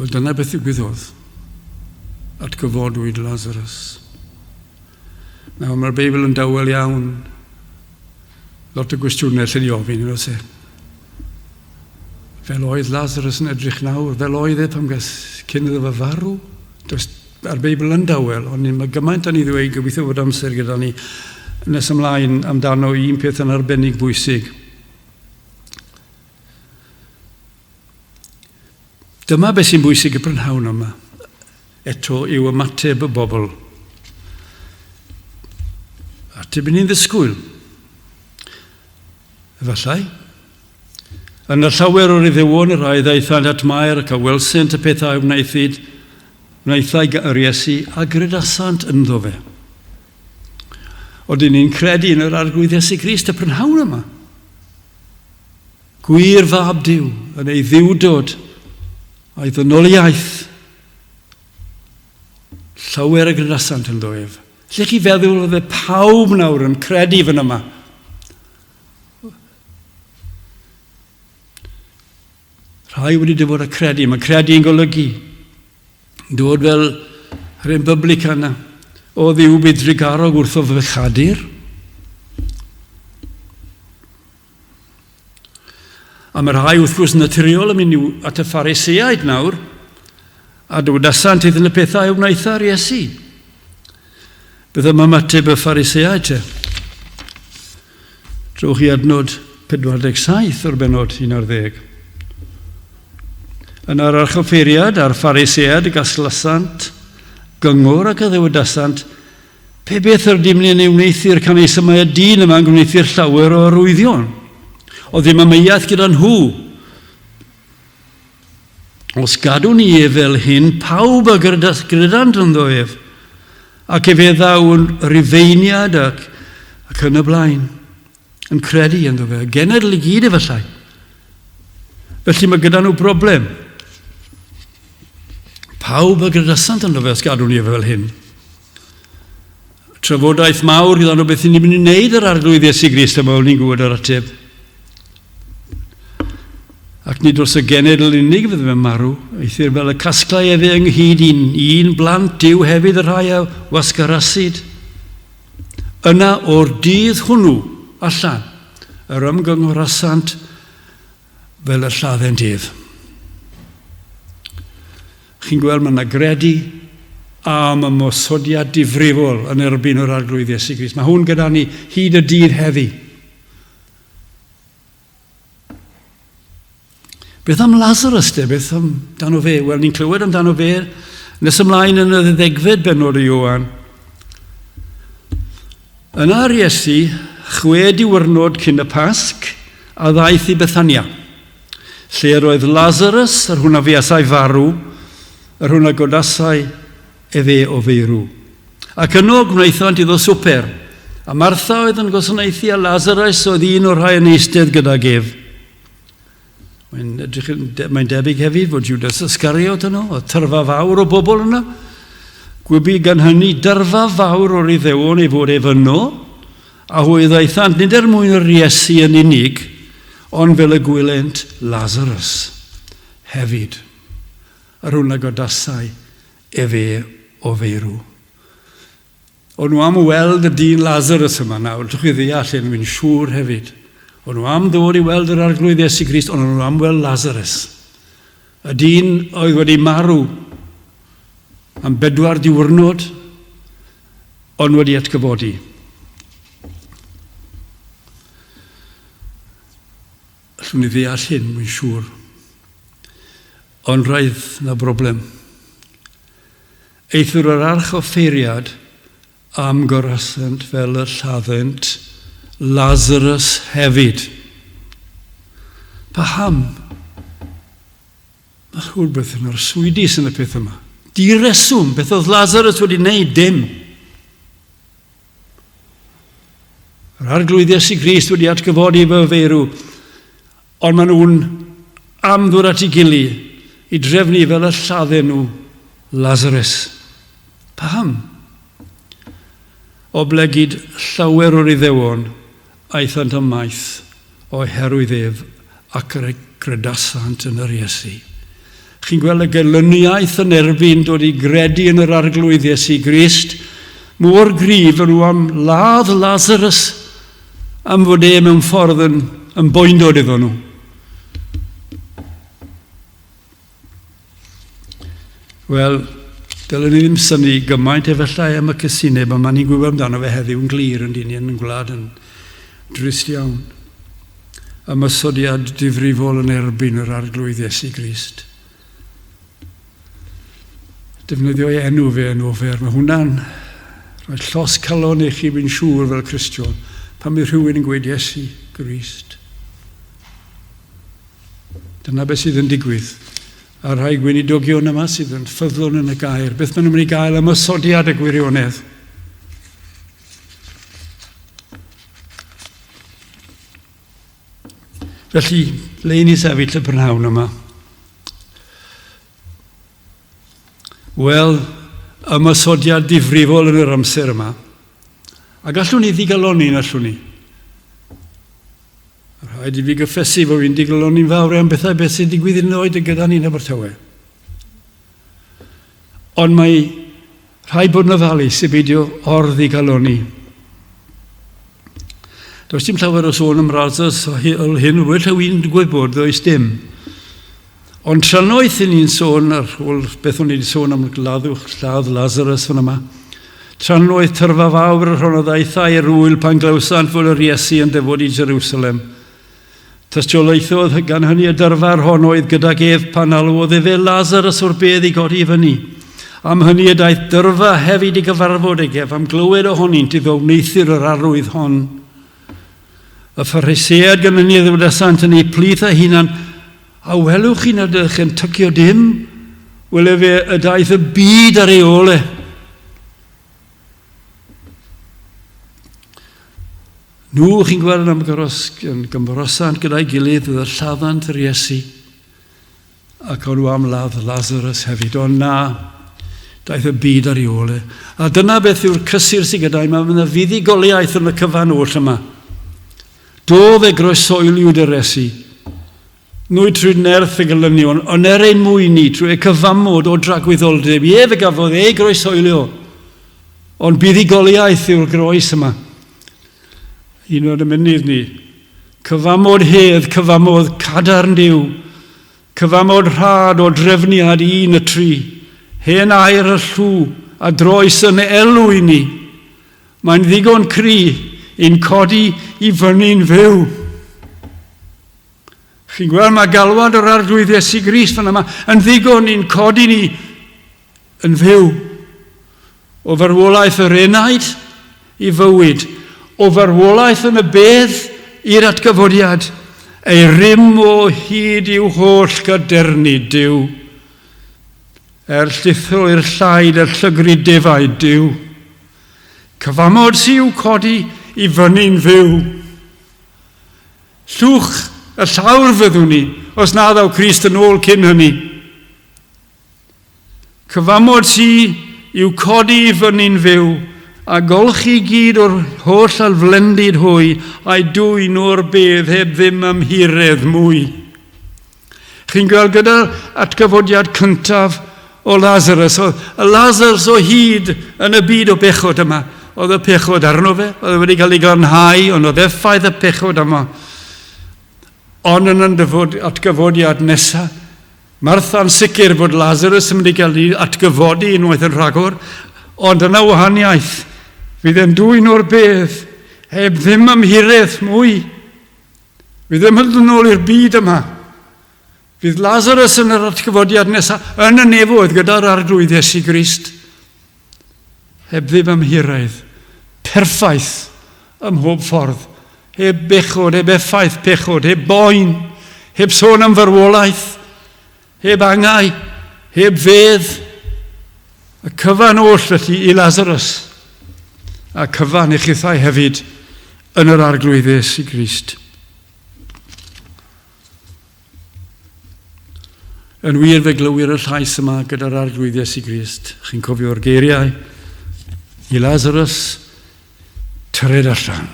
Wel, dyna beth ddigwyddodd. Atgyfodwyd Lazarus. Nawr, mae'r Beibl yn dawel iawn. Lot o gwestiynau allan ni ofyn, yn oes e? Fel oedd Lazarus yn edrych nawr, fel oedd e pan ges cyn iddo fe farw. Does, a'r Beibl yn dawel, ond mae gymaint o'n i ddweud, gobeithio fod amser gyda ni nes ymlaen amdano un peth yn arbennig bwysig. Dyma beth sy'n bwysig y prynhawn yma. Eto yw ymateb y bobl. Ateb ni'n ddisgwyl. Efallai. Yna llawer o'r Iddewon y rhai ddaethant at Mair ac a welsent y pethau a wnaethid, wnaethai yr Iesu, a gredasant ynddo fe. Oedden ni'n credu yn yr Arglwydd Iesu Grist y prynhawn yma. Gwir fab Duw yn ei ddiwdod a'i ddynoliaeth. Llawer y gredasant ynddo ef. Lle chi feddwl fydde pawb nawr yn credu fan yma? Rhai wedi dyfod a credu. Mae credu yn golygu dod fel Yr hen byblican 'na. O Dduw bydd drugarog wrtho fy chadur. A mae rhai wrth gwrs naturiol yn mynd at y Phariseaid nawr, a dywedasant iddyn y pethau a wnaetha'r Iesu. Beth am ymateb y Phariseaid te? Trowch i adnod 47 o'r benod 11. Yna'r archoffeiriad a'r Phariseaid y gasglasant gyngor ac a ddywedasant, Pe beth yr ydym ni yn ei wneuthur canys y mae y dyn yma'n gwneuthur llawer o arwyddion. Oedd ddim amheuaeth gyda nhw. Os gadwn ni ef fel hyn, pawb a gredant ynddo ef, ac efe ddaw yn Rufeiniad ac, ac yn y blaen, yn credu ynddo fe, y genedl i gyd efallai. Felly mae gyda nhw broblem. Pawb a gredasant ynddo fe os gadwn ni ef fel hyn. Trafodaeth mawr gyda nhw beth ni'n mynd i wneud yr Arglwydd Iesu Grist yma, ni'n gwybod yr ateb. Ac nid dros y genedl unig fydd fe'n marw, eithr fel y casglai efe ynghyd un, un blant Duw hefyd y rhai a wasgarasid. Yna o'r dydd hwnnw allan, yr ymgynghorasant fel y lladdent ef. Chi'n gweld mae yna gredu am ymosodiad difrifol yn erbyn yr Arglwydd Iesu Grist. Mae hwn gyda ni hyd y dydd heddi. Beth am Lazarus de? Beth amdano fe? Wel, ni'n clywed amdano fe nes ymlaen yn y ddegfed bennod o Ioan. Yna'r Iesu, chwe diwrnod cyn y Pasg, a ddaeth i Bethania, lle yr oedd Lazarus, yr hwn a fuasai farw, yr hwn a godasai efe o feirw. Ac yno gwnaethant iddo swper, a Martha oedd yn gwasanaethu, a Lazarus oedd un o'r rhai yn eistedd gydag ef. Mae'n edrych yn, mae'n debyg hefyd fod Judas Iscariot yno, o tyrfa fawr o bobl yno. Gwybu gan hynny dyrfa fawr o'r Iddewon ei fod ef yno, a hwy ddaethant nid er mwyn yr Iesu yn unig, ond fel y gwylent Lazarus hefyd, yr hwn a godasai efe o feirw. O'n nhw am weld y dyn Lazarus yma nawr, dwch chi ddeall hyn, fi'n siŵr hefyd. O'n nhw am ddod i weld yr Arglwydd Iesu Grist, ond o'n nhw am weld Lazarus. Y dyn oedd wedi marw am bedwar diwrnod, ond wedi atgyfodi. Allwn ni ddeall hyn, wy'n siŵr. Ond roedd 'na broblem. Eithr yr archoffeiriad am gorasent fel y lladdent Lazarus hefyd. Paham? Mae rhywbeth yn arswydus yn y peth yma. Di reswm, beth oedd Lazarus wedi wneud? Dim. Yr Arglwydd Iesu Grist wedi atgyfodi fy feirw, ond maen nhw'n am ddod at ei gili i drefnu fel y lladden nhw Lazarus. Paham? Oblegid llawer o'r Iddewon aethant ymaith oherwydd ef ac yr gredasant yn yr Iesu. Chi'n gweld y gelyniaeth yn erbyn dod i gredu yn yr Arglwydd Iesu Grist, mor gryf yn nhw am ladd Lazarus am fod e mewn ffordd yn, yn boendod iddo nhw. Wel, dylen ni ddim synnu gymaint efallai am y cysineb, ond mae ni'n gwybod amdano fe heddiw yn glir yn dyn ni yn gwlad yn drist iawn. Ymosodiad difrifol yn erbyn yr Arglwydd Iesu Grist. Defnyddio ei enw fe yn ofer. Mae hwnna'n rhoi llosg calon i chi, fi'n siŵr, fel Cristion, pan mae rhywun yn gweud Iesu Grist. Dyna beth sydd yn digwydd. A'r rhai gweinidogion yma sydd yn ffyddlon yn y gair, beth maen nhw'n mynd i gael ymosodiad y gwirionedd. Felly, le i ni sefyll y prynhawn yma? Wel, ymosodiad difrifol yn yr amser yma. A gallwn ni ddigalonni yn allwn ni? Rhaid i fi gyffesu fod fi'n digalonni'n fawr am bethau beth sy'n digwydd yn oed gyda ni'n Abertawe. Ond mae Rhaid bod yn ofalus i beidio orddigalonni. Does dim llawer o sôn am Lazarus o hyn, well yw i'n gwybod, does dim. Ond trannoeth i ni'n sôn ar ôl beth o'n i wedi sôn am laddwch lladd Lazarus fan yma. Trannoeth tyrfa fawr yr hon o ddaethau i'r wyl pan glywsant fod yr Iesu yn dyfod i Jerusalem. Tystiolaethodd gan hynny y dyrfa'r hon oedd gydag ef pan alwodd efe Lazarus o'r bedd i godi i fyny. Am hynny y daeth dyrfa hefyd i gyfarfod ag ef am glywed ohonynt iddo wneuthur yr arwydd hon. Y Phariseaid gan hynny a ddywedasant yn eu plith eu hunan, A welwch chi nad ydych yn tycio dim? Wele fe y daeth y byd ar ei ôl e. Nhw, chi'n gweld, yn ymgyros, yn gymrosant gyda'i gilydd, y lladdant yr Iesu, ac o'n nhw am ladd Lazarus hefyd, ond na, daeth y byd ar ei ôl e. A dyna beth yw'r cysur sydd gyda i, mae yna fuddugoliaeth yn y cyfan oll yma. Do fe groesoeliwyd yr Iesu, nwy trwy nerth y gelynion, ond er ein mwyn ni, trwy y cyfamod o dragwyddoldeb, ie fe gafodd ei groesoelio, ond buddugoliaeth yw'r groes yma. Un o'r mynydd ni. Cyfamod hedd, cyfamod cadarn Duw, cyfamod rhad o drefniad un y tri, hen air y llw a droes yn elw i ni. Mae'n ddigon cry i'n codi i fyny'n fyw. Chi'n gweld, mae galwad yr Arglwydd Iesu Grist fan yma yn ddigon i'n codi ni yn fyw. O farwolaeth yr enaid i fywyd, o farwolaeth yn y bedd i'r atgyfodiad, ei rym o hyd i'w holl gadernid Duw. Er llithro i'r llaid er llygru defaid Duw. Cyfamod sy i'w codi i fyny'n fyw. Llwch y llawr fyddwn ni, os na ddaw Crist yn ôl cyn hynny. Cyfamod sy i'w codi i fyny'n fyw, a golchi gyd o'r holl alflendid hwy, a'i dwyn o'r bedd heb ddim ymhiredd mwy. Chi'n gweld gyda'r atgyfodiad cyntaf o Lazarus, oedd y Lazarus o hyd yn y byd o bechod yma. Oedd y pechod arno fe, oedd e wedi cael ei glanhau, ond oedd effaith y pechod yma. Ond yn y atgyfodiad nesaf, Martha'n sicr fod Lazarus yn mynd i gael ei atgyfodi unwaith yn rhagor, ond yna wahaniaeth, fydd e'n dwyn o'r bedd, heb ddim ymhiraeth mwy. Fydd e'n mynd yn ôl i'r byd yma. Fydd Lazarus yn yr atgyfodiad nesaf yn y nefoedd gyda'r Arglwydd Iesu Grist. Heb ddim ymhiraeth, perffaith ym mhob ffordd, heb bechod, heb effaith pechod, heb boen, heb sôn am farwolaeth, heb angau, heb fedd. Y cyfan oll felly i Lazarus, a cyfan i chithau hefyd yn yr Arglwydd Iesu Grist. Yn wir fe glywir y llais yma gyda'r Arglwydd Iesu Grist. Chi'n cofio'r geiriau? I Lazarus, tyred allan.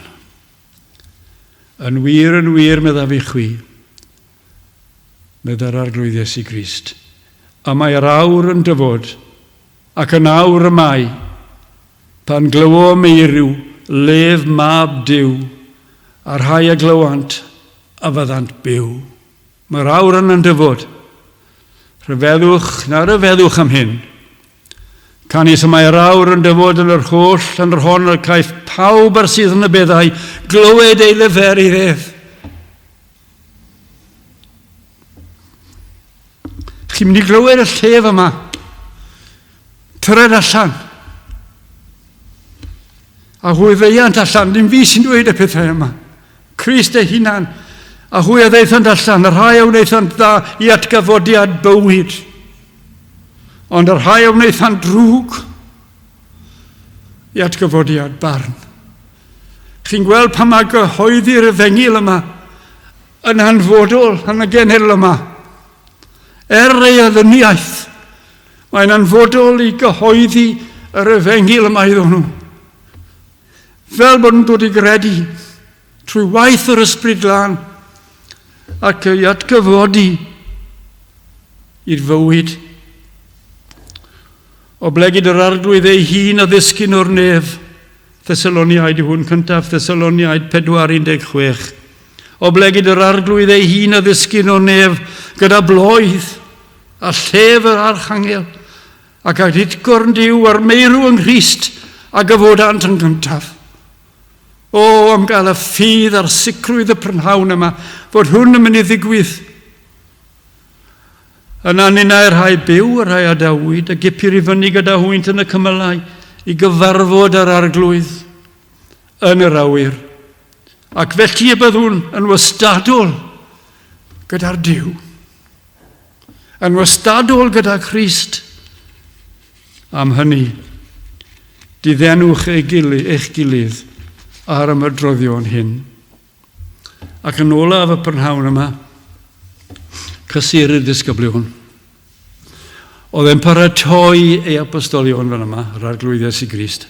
Yn wir, yn wir, meddaf i chwi, meddai'r Arglwydd Iesu Grist. A mae yr awr yn dyfod, ac yn awr y mae, pan glywo meirw lef mab Duw, a'r rhai a glywant a fyddant byw. Mae'r awr yna'n dyfod. Rhyfeddwch na ryfeddwch am hyn. Canys y mae'r awr yn dyfod yn yr holl yn yr hon y caiff pawb ar sydd yn y beddau glywed ei leferydd ef. Chi'n mynd i glywed y llef yma. Tyred allan. A hwy ddeuant allan, dim fi sy'n dweud y pethau yma. Crist ei hunan, a hwy a ddaethant allan, y rhai a wnaethant dda i atgyfodiad bywyd, ond y rhai a wnaethant drwg i atgyfodiad barn. Chi'n gweld pa mae gyhoeddi'r efengyl yma yn hanfodol yn y genedl yma. Er ei adduniaeth, mae'n hanfodol i gyhoeddi yr efengyl yma iddyn nhw. Fel bod nhw'n dod i gredu trwy waith yr Ysbryd Glân ac ei atgyfodi i'r fywyd. Oblegid yr Arglwydd ei hun a ddisgyn o'r nef. Thessaloniaid yw hwn cyntaf, Thessaloniaid 4.16. Oblegid yr Arglwydd ei hun a ddisgyn o'r nef gyda bloedd a llef yr archangel ac ag utgorn Duw a'r meirw yng Nghrist a gyfodant yn gyntaf. O, am gael y ffydd a'r sicrwydd y prynhawn yma fod hwn yn mynd i ddigwydd. Yna ninnau'r rhai byw, y rhai adawyd, a gipir i fyny gyda hwynt yn y cymylau i gyfarfod â'r Arglwydd yn yr awyr. Ac felly y byddwn yn wastadol gyda'r Duw. Yn wastadol gyda Christ. Am hynny, diddenwch ei gilydd, eich gilydd ar ymadroddion hyn. Ac yn olaf y prynhawn yma, cysur i'r disgyblion. Oedd e'n paratoi ei apostolion fan yma, yr Arglwydd Iesu Grist.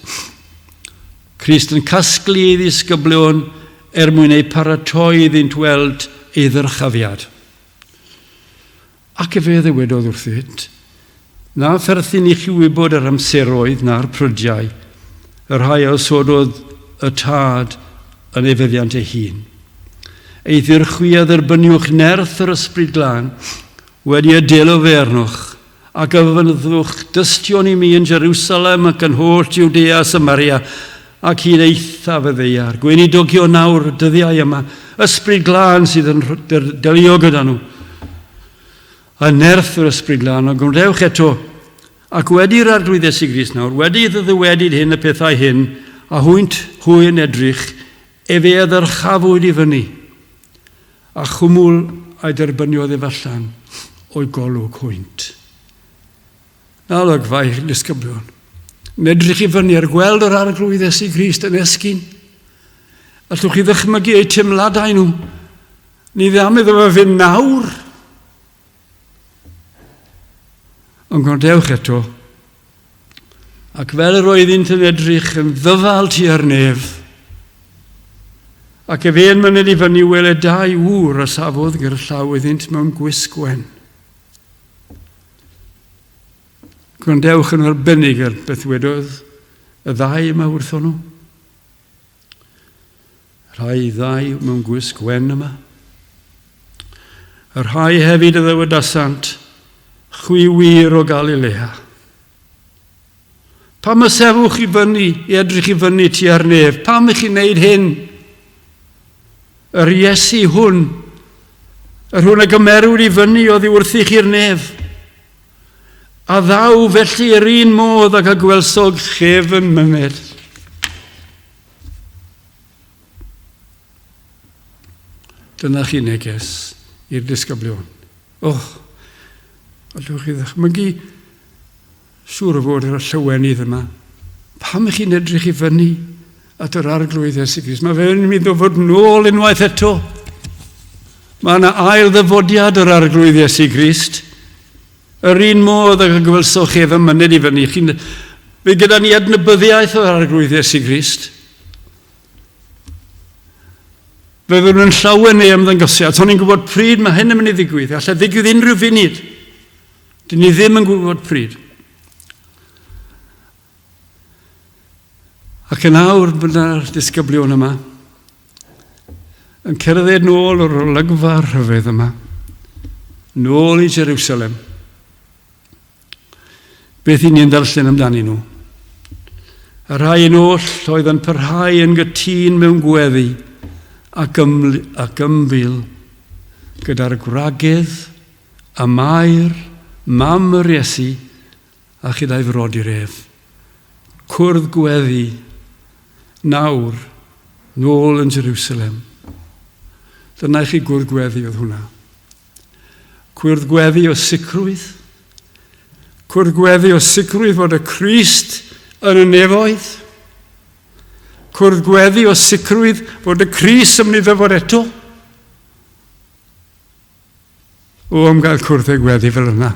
Crist yn casglu ei ddisgyblion er mwyn eu paratoi iddynt weld ei ddyrchafiad. Ac efe a ddywedodd wrthynt, Na pherthyn i chi wybod yr amseroedd na'r prydiau, y rhai a osododd y Tad yn ei feddiant ei hun. Eithr chwi a dderbyniwch nerth yr Ysbryd Glân, wedi y delo fe arnoch, ac a fyddwch dystion i mi yn Jerusalem ac yn holl Jwdea a Samaria, ac hyd eithaf y ddaear. Gweinidogion nawr, y dyddiau yma, Ysbryd Glân sydd yn delio gyda nhw. A nerth yr Ysbryd Glân, ond gwrandewch eto, ac wedi i'r Arglwydd Iesu Grist nawr, wedi iddo ddywedyd hyn y pethau hyn, a hwynt hwy yn edrych, efe a ddyrchafwyd i fyny, a chwmwl a'i derbyniodd ef allan o'i golwg hwynt. Na olygfa i'r disgyblion. Yn edrych i fyny ar gweld yr Arglwydd Iesu Grist yn esgyn. Allwch chi ddychmygu eu teimladau nhw? Ni ddim iddo fe fynd nawr. Ond gwrandewch eto. Ac fel yr oeddynt yn edrych yn ddyfal tua'r nef, ac efe yn myned i fyny wele dau ŵr a safodd ger llaw iddynt mewn gwisg wen. Gwrandewch yn arbennig ar beth wedodd y ddau yma wrthon nhw. Rhai ddau mewn gwisg wen yma. Y rhai hefyd y ddywedasant, chwi wir o Galilea. Pam y sefwch i fyny, i edrych i fyny tua'r nef? Pam i chi wneud hyn? Yr Iesu hwn, yr hwn a gymerwyd i fyny oddi wrthych i'r nef, a ddaw felly yr un modd ag a gwelsog chef yn myned. Dyna chi neges i'r disgyblion. Och, allwch chi ddychmygu Siŵr o fod yr llawenydd yma. Pam ych chi'n edrych i fyny at yr Arglwydd Iesu Grist? Mae fe'n mynd o fod nôl unwaith eto. Mae yna ail ddyfodiad yr Arglwydd Iesu Grist. Yr un modd ag y gwelsoch chi ef yn myned i fyny. Chi'n, fe gyda ni adnabyddiaeth o'r Arglwydd Iesu Grist. Fe fyddwn yn llawen ei ymddangosiad. O'n i'n gwybod pryd mae hyn yn mynd i ddigwydd. Allai ddigwydd unrhyw funud. Dyn ni ddim yn gwybod pryd. Ac yn awr, byddai'r disgyblion yma yn cerdded nôl o'r olygfa rhyfedd yma, nôl i Jerusalem. Beth i ni'n ddarllen amdanyn nhw? Y rhai yn oll oedd yn parhau yn gytûn mewn gweddi ac, yml, ac ymfil gyda'r gwragedd A Mair, mam yr Iesu, a chyda'i frodyr ef. Cwrdd gweddi, nawr, nôl yn Jerusalem. Dyna i chi gwrdd gweddi oedd hwnna. Cwrdd gweddi o sicrwydd. Cwrdd gweddi o sicrwydd fod y Crist yn y nefoedd. Cwrdd gweddi o sicrwydd fod y Crist yn mynd i ddyfod eto. O, am gael cwrdd ag weddi fel yna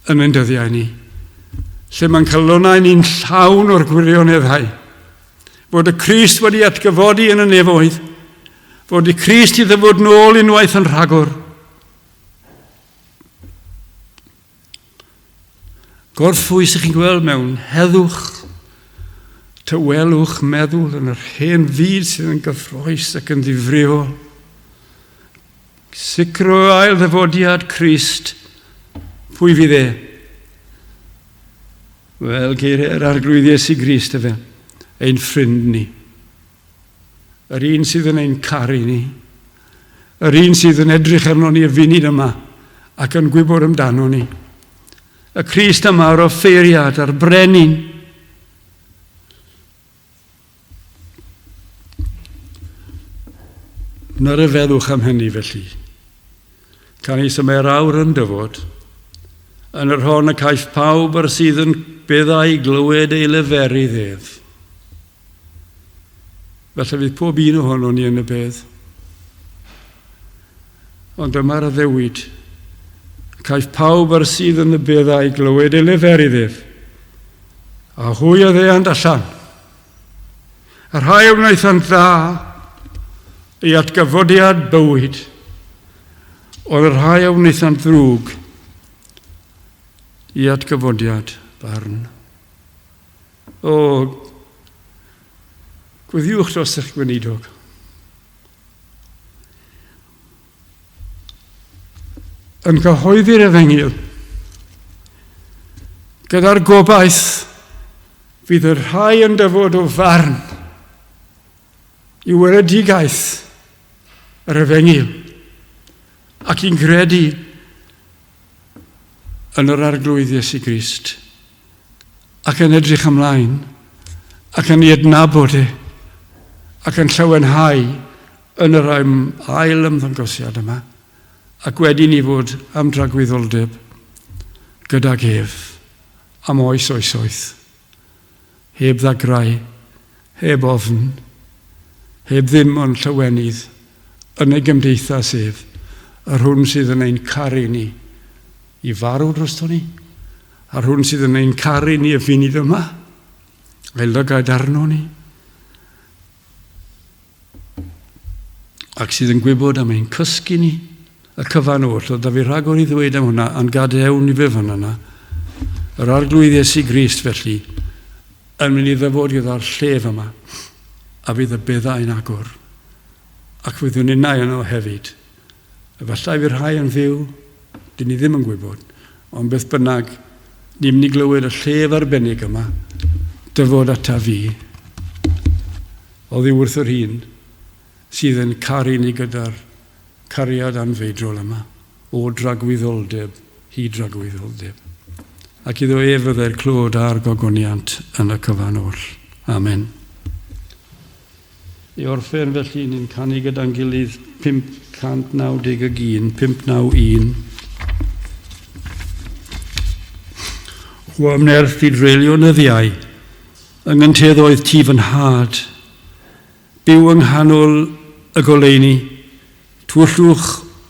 yn ein dyddiau ni, lle mae'n calonnau ni'n llawn o'r gwirioneddau, fod y Crist wedi atgyfodi yn y nefoedd, fod y Crist i ddyfod nôl unwaith yn rhagor. Gorffwys ych chi'n gweld mewn heddwch, tawelwch meddwl yn yr hen fyd sydd yn gyffroes ac yn ddifrifol. Sicr o ail ddyfodiad Crist, pwy fydd e? Wel, geiriau'r Arglwydd Iesu Grist efe, ein ffrind ni. Yr un sydd yn ein caru ni. Yr un sydd yn edrych arno ni y funud yma ac yn gwybod amdano ni. Y Crist yma, yr offeiriad a'r brenin. Na ryfeddwch am hynny felly. Canys y mae'r awr yn dyfod, yn yr hon y caiff pawb yr sydd yn beddau glywed ei leferydd ef. Felly fydd pob un ohono ni yn y bedd. Ond dyma'r addewid. Caiff pawb yr sydd yn y beddau glywed ei leferydd ef. A hwy a ddeant allan. Y rhai a wnaethant dda i atgyfodiad bywyd, ond y rhai a wnaethant ddrwg i atgyfodiad barn. O, gweddiwch dros eich gweinidog. Yn cyhoeddi'r efengyl gyda'r gobaith fydd y rhai yn dyfod o farn i weledigaeth yr efengyl ac i'n credu yn yr Arglwydd Iesu Grist ac yn edrych ymlaen ac yn ei adnabod e ac yn llawenhau yn yr ail ymddangosiad yma ac wedyn i fod am dragwyddoldeb gydag ef am oes oesoedd, heb ddagrau, heb ofn, heb ddim ond llawenydd yn ei gymdeithas ef, yr hwn sydd yn ein caru ni i farw drosto ni, a'r hwn sydd yn ein caru ni y funud yma, a'i lygaid arno ni, ac sydd yn gwybod am ein cysgu ni, y cyfan oll. Oedd da fi rhagor i ddweud am hwnna, ond gadewn ni fe fan yna. Yr Arglwydd Iesu Grist, felly, yn mynd i ddyfod gyda'r llef yma, a fydd y beddau'n agor, ac fyddwn ninnau yno hefyd. Efallai fydd rhai yn fyw, dyn ni ddim yn gwybod, ond beth bynnag, ni'n mynd i glywed y llef arbennig yma, dyfod ata fi, oddi wrth yr un sydd yn caru ni gyda'r cariad anfeidrol yma, o dragwyddoldeb i dragwyddoldeb. Ac iddo ef fyddai'r clod a'r gogoniant yn y cyfan oll. Amen. I orffen felly, ni'n canu gyda'n gilydd 591, 591. O am nerth i dreulio nyddiau, yng nghyntedd oedd ti fy nhad, byw yng nghanol y goleuni, twyllwch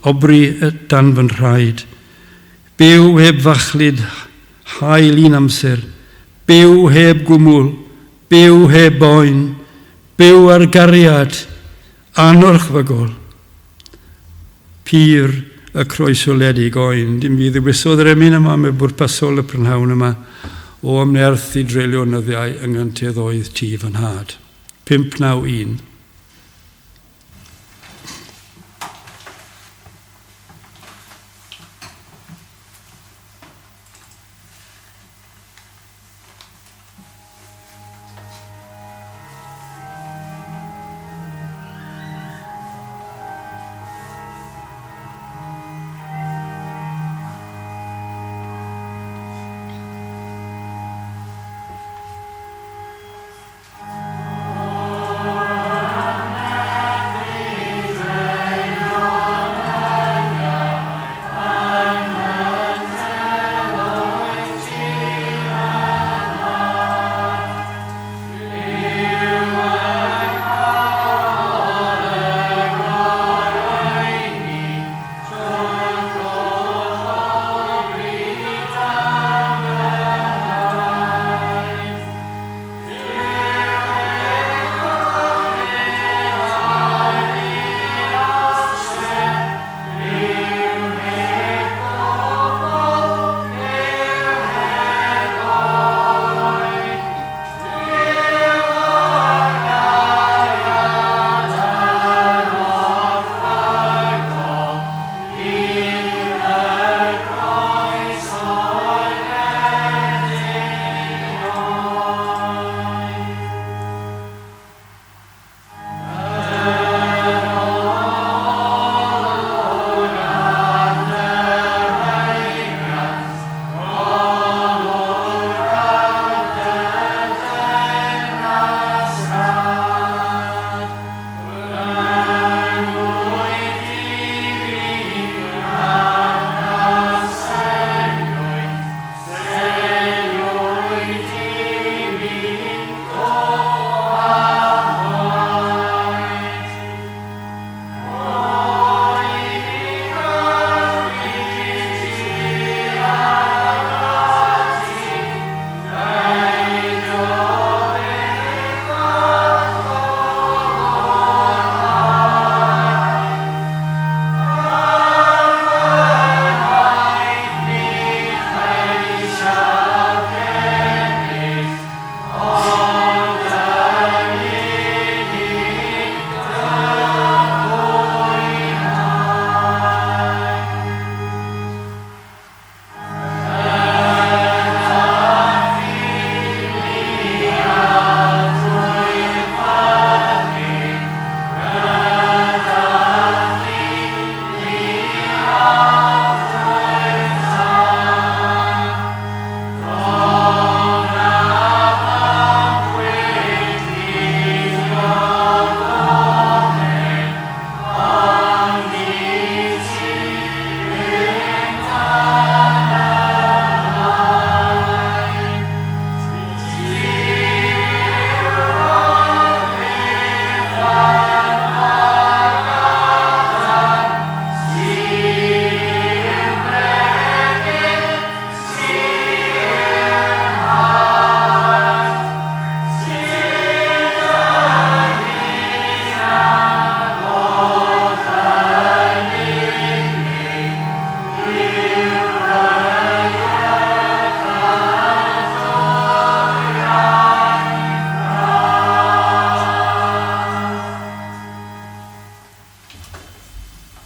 obri dan fy nhraed, byw heb fachlud haul un amser, byw heb gwmwl, Byw heb boen, byw ar gariad anorchfygol. Pur y croesholedig oen. Dim fi ddewisodd yr emyn yma, mae bwrpasol y prynhawn yma, o am nerth i dreulio nyddiau yng nghyntedd oedd ti fy nhad. 591.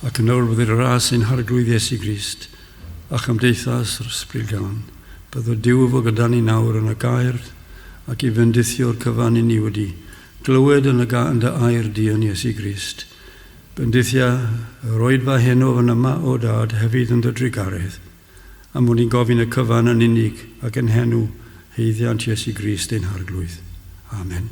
Ac yn awr bydd ras ein Harglwydd Iesu Grist a chymdeithas yr Ysbryd Glân. Byddo Duw efo gyda ni nawr yn y gair ac i fendithio'r cyfan i ni wedi glywed yn y ga yn dy air di yn Iesu Grist. Bendithia yr oedfa heno fan yma, o Dad, hefyd yn dy drugaredd. Am fod ni'n gofyn y cyfan yn unig ac yn henw haeddiant Iesu Grist ein Harglwydd. Amen.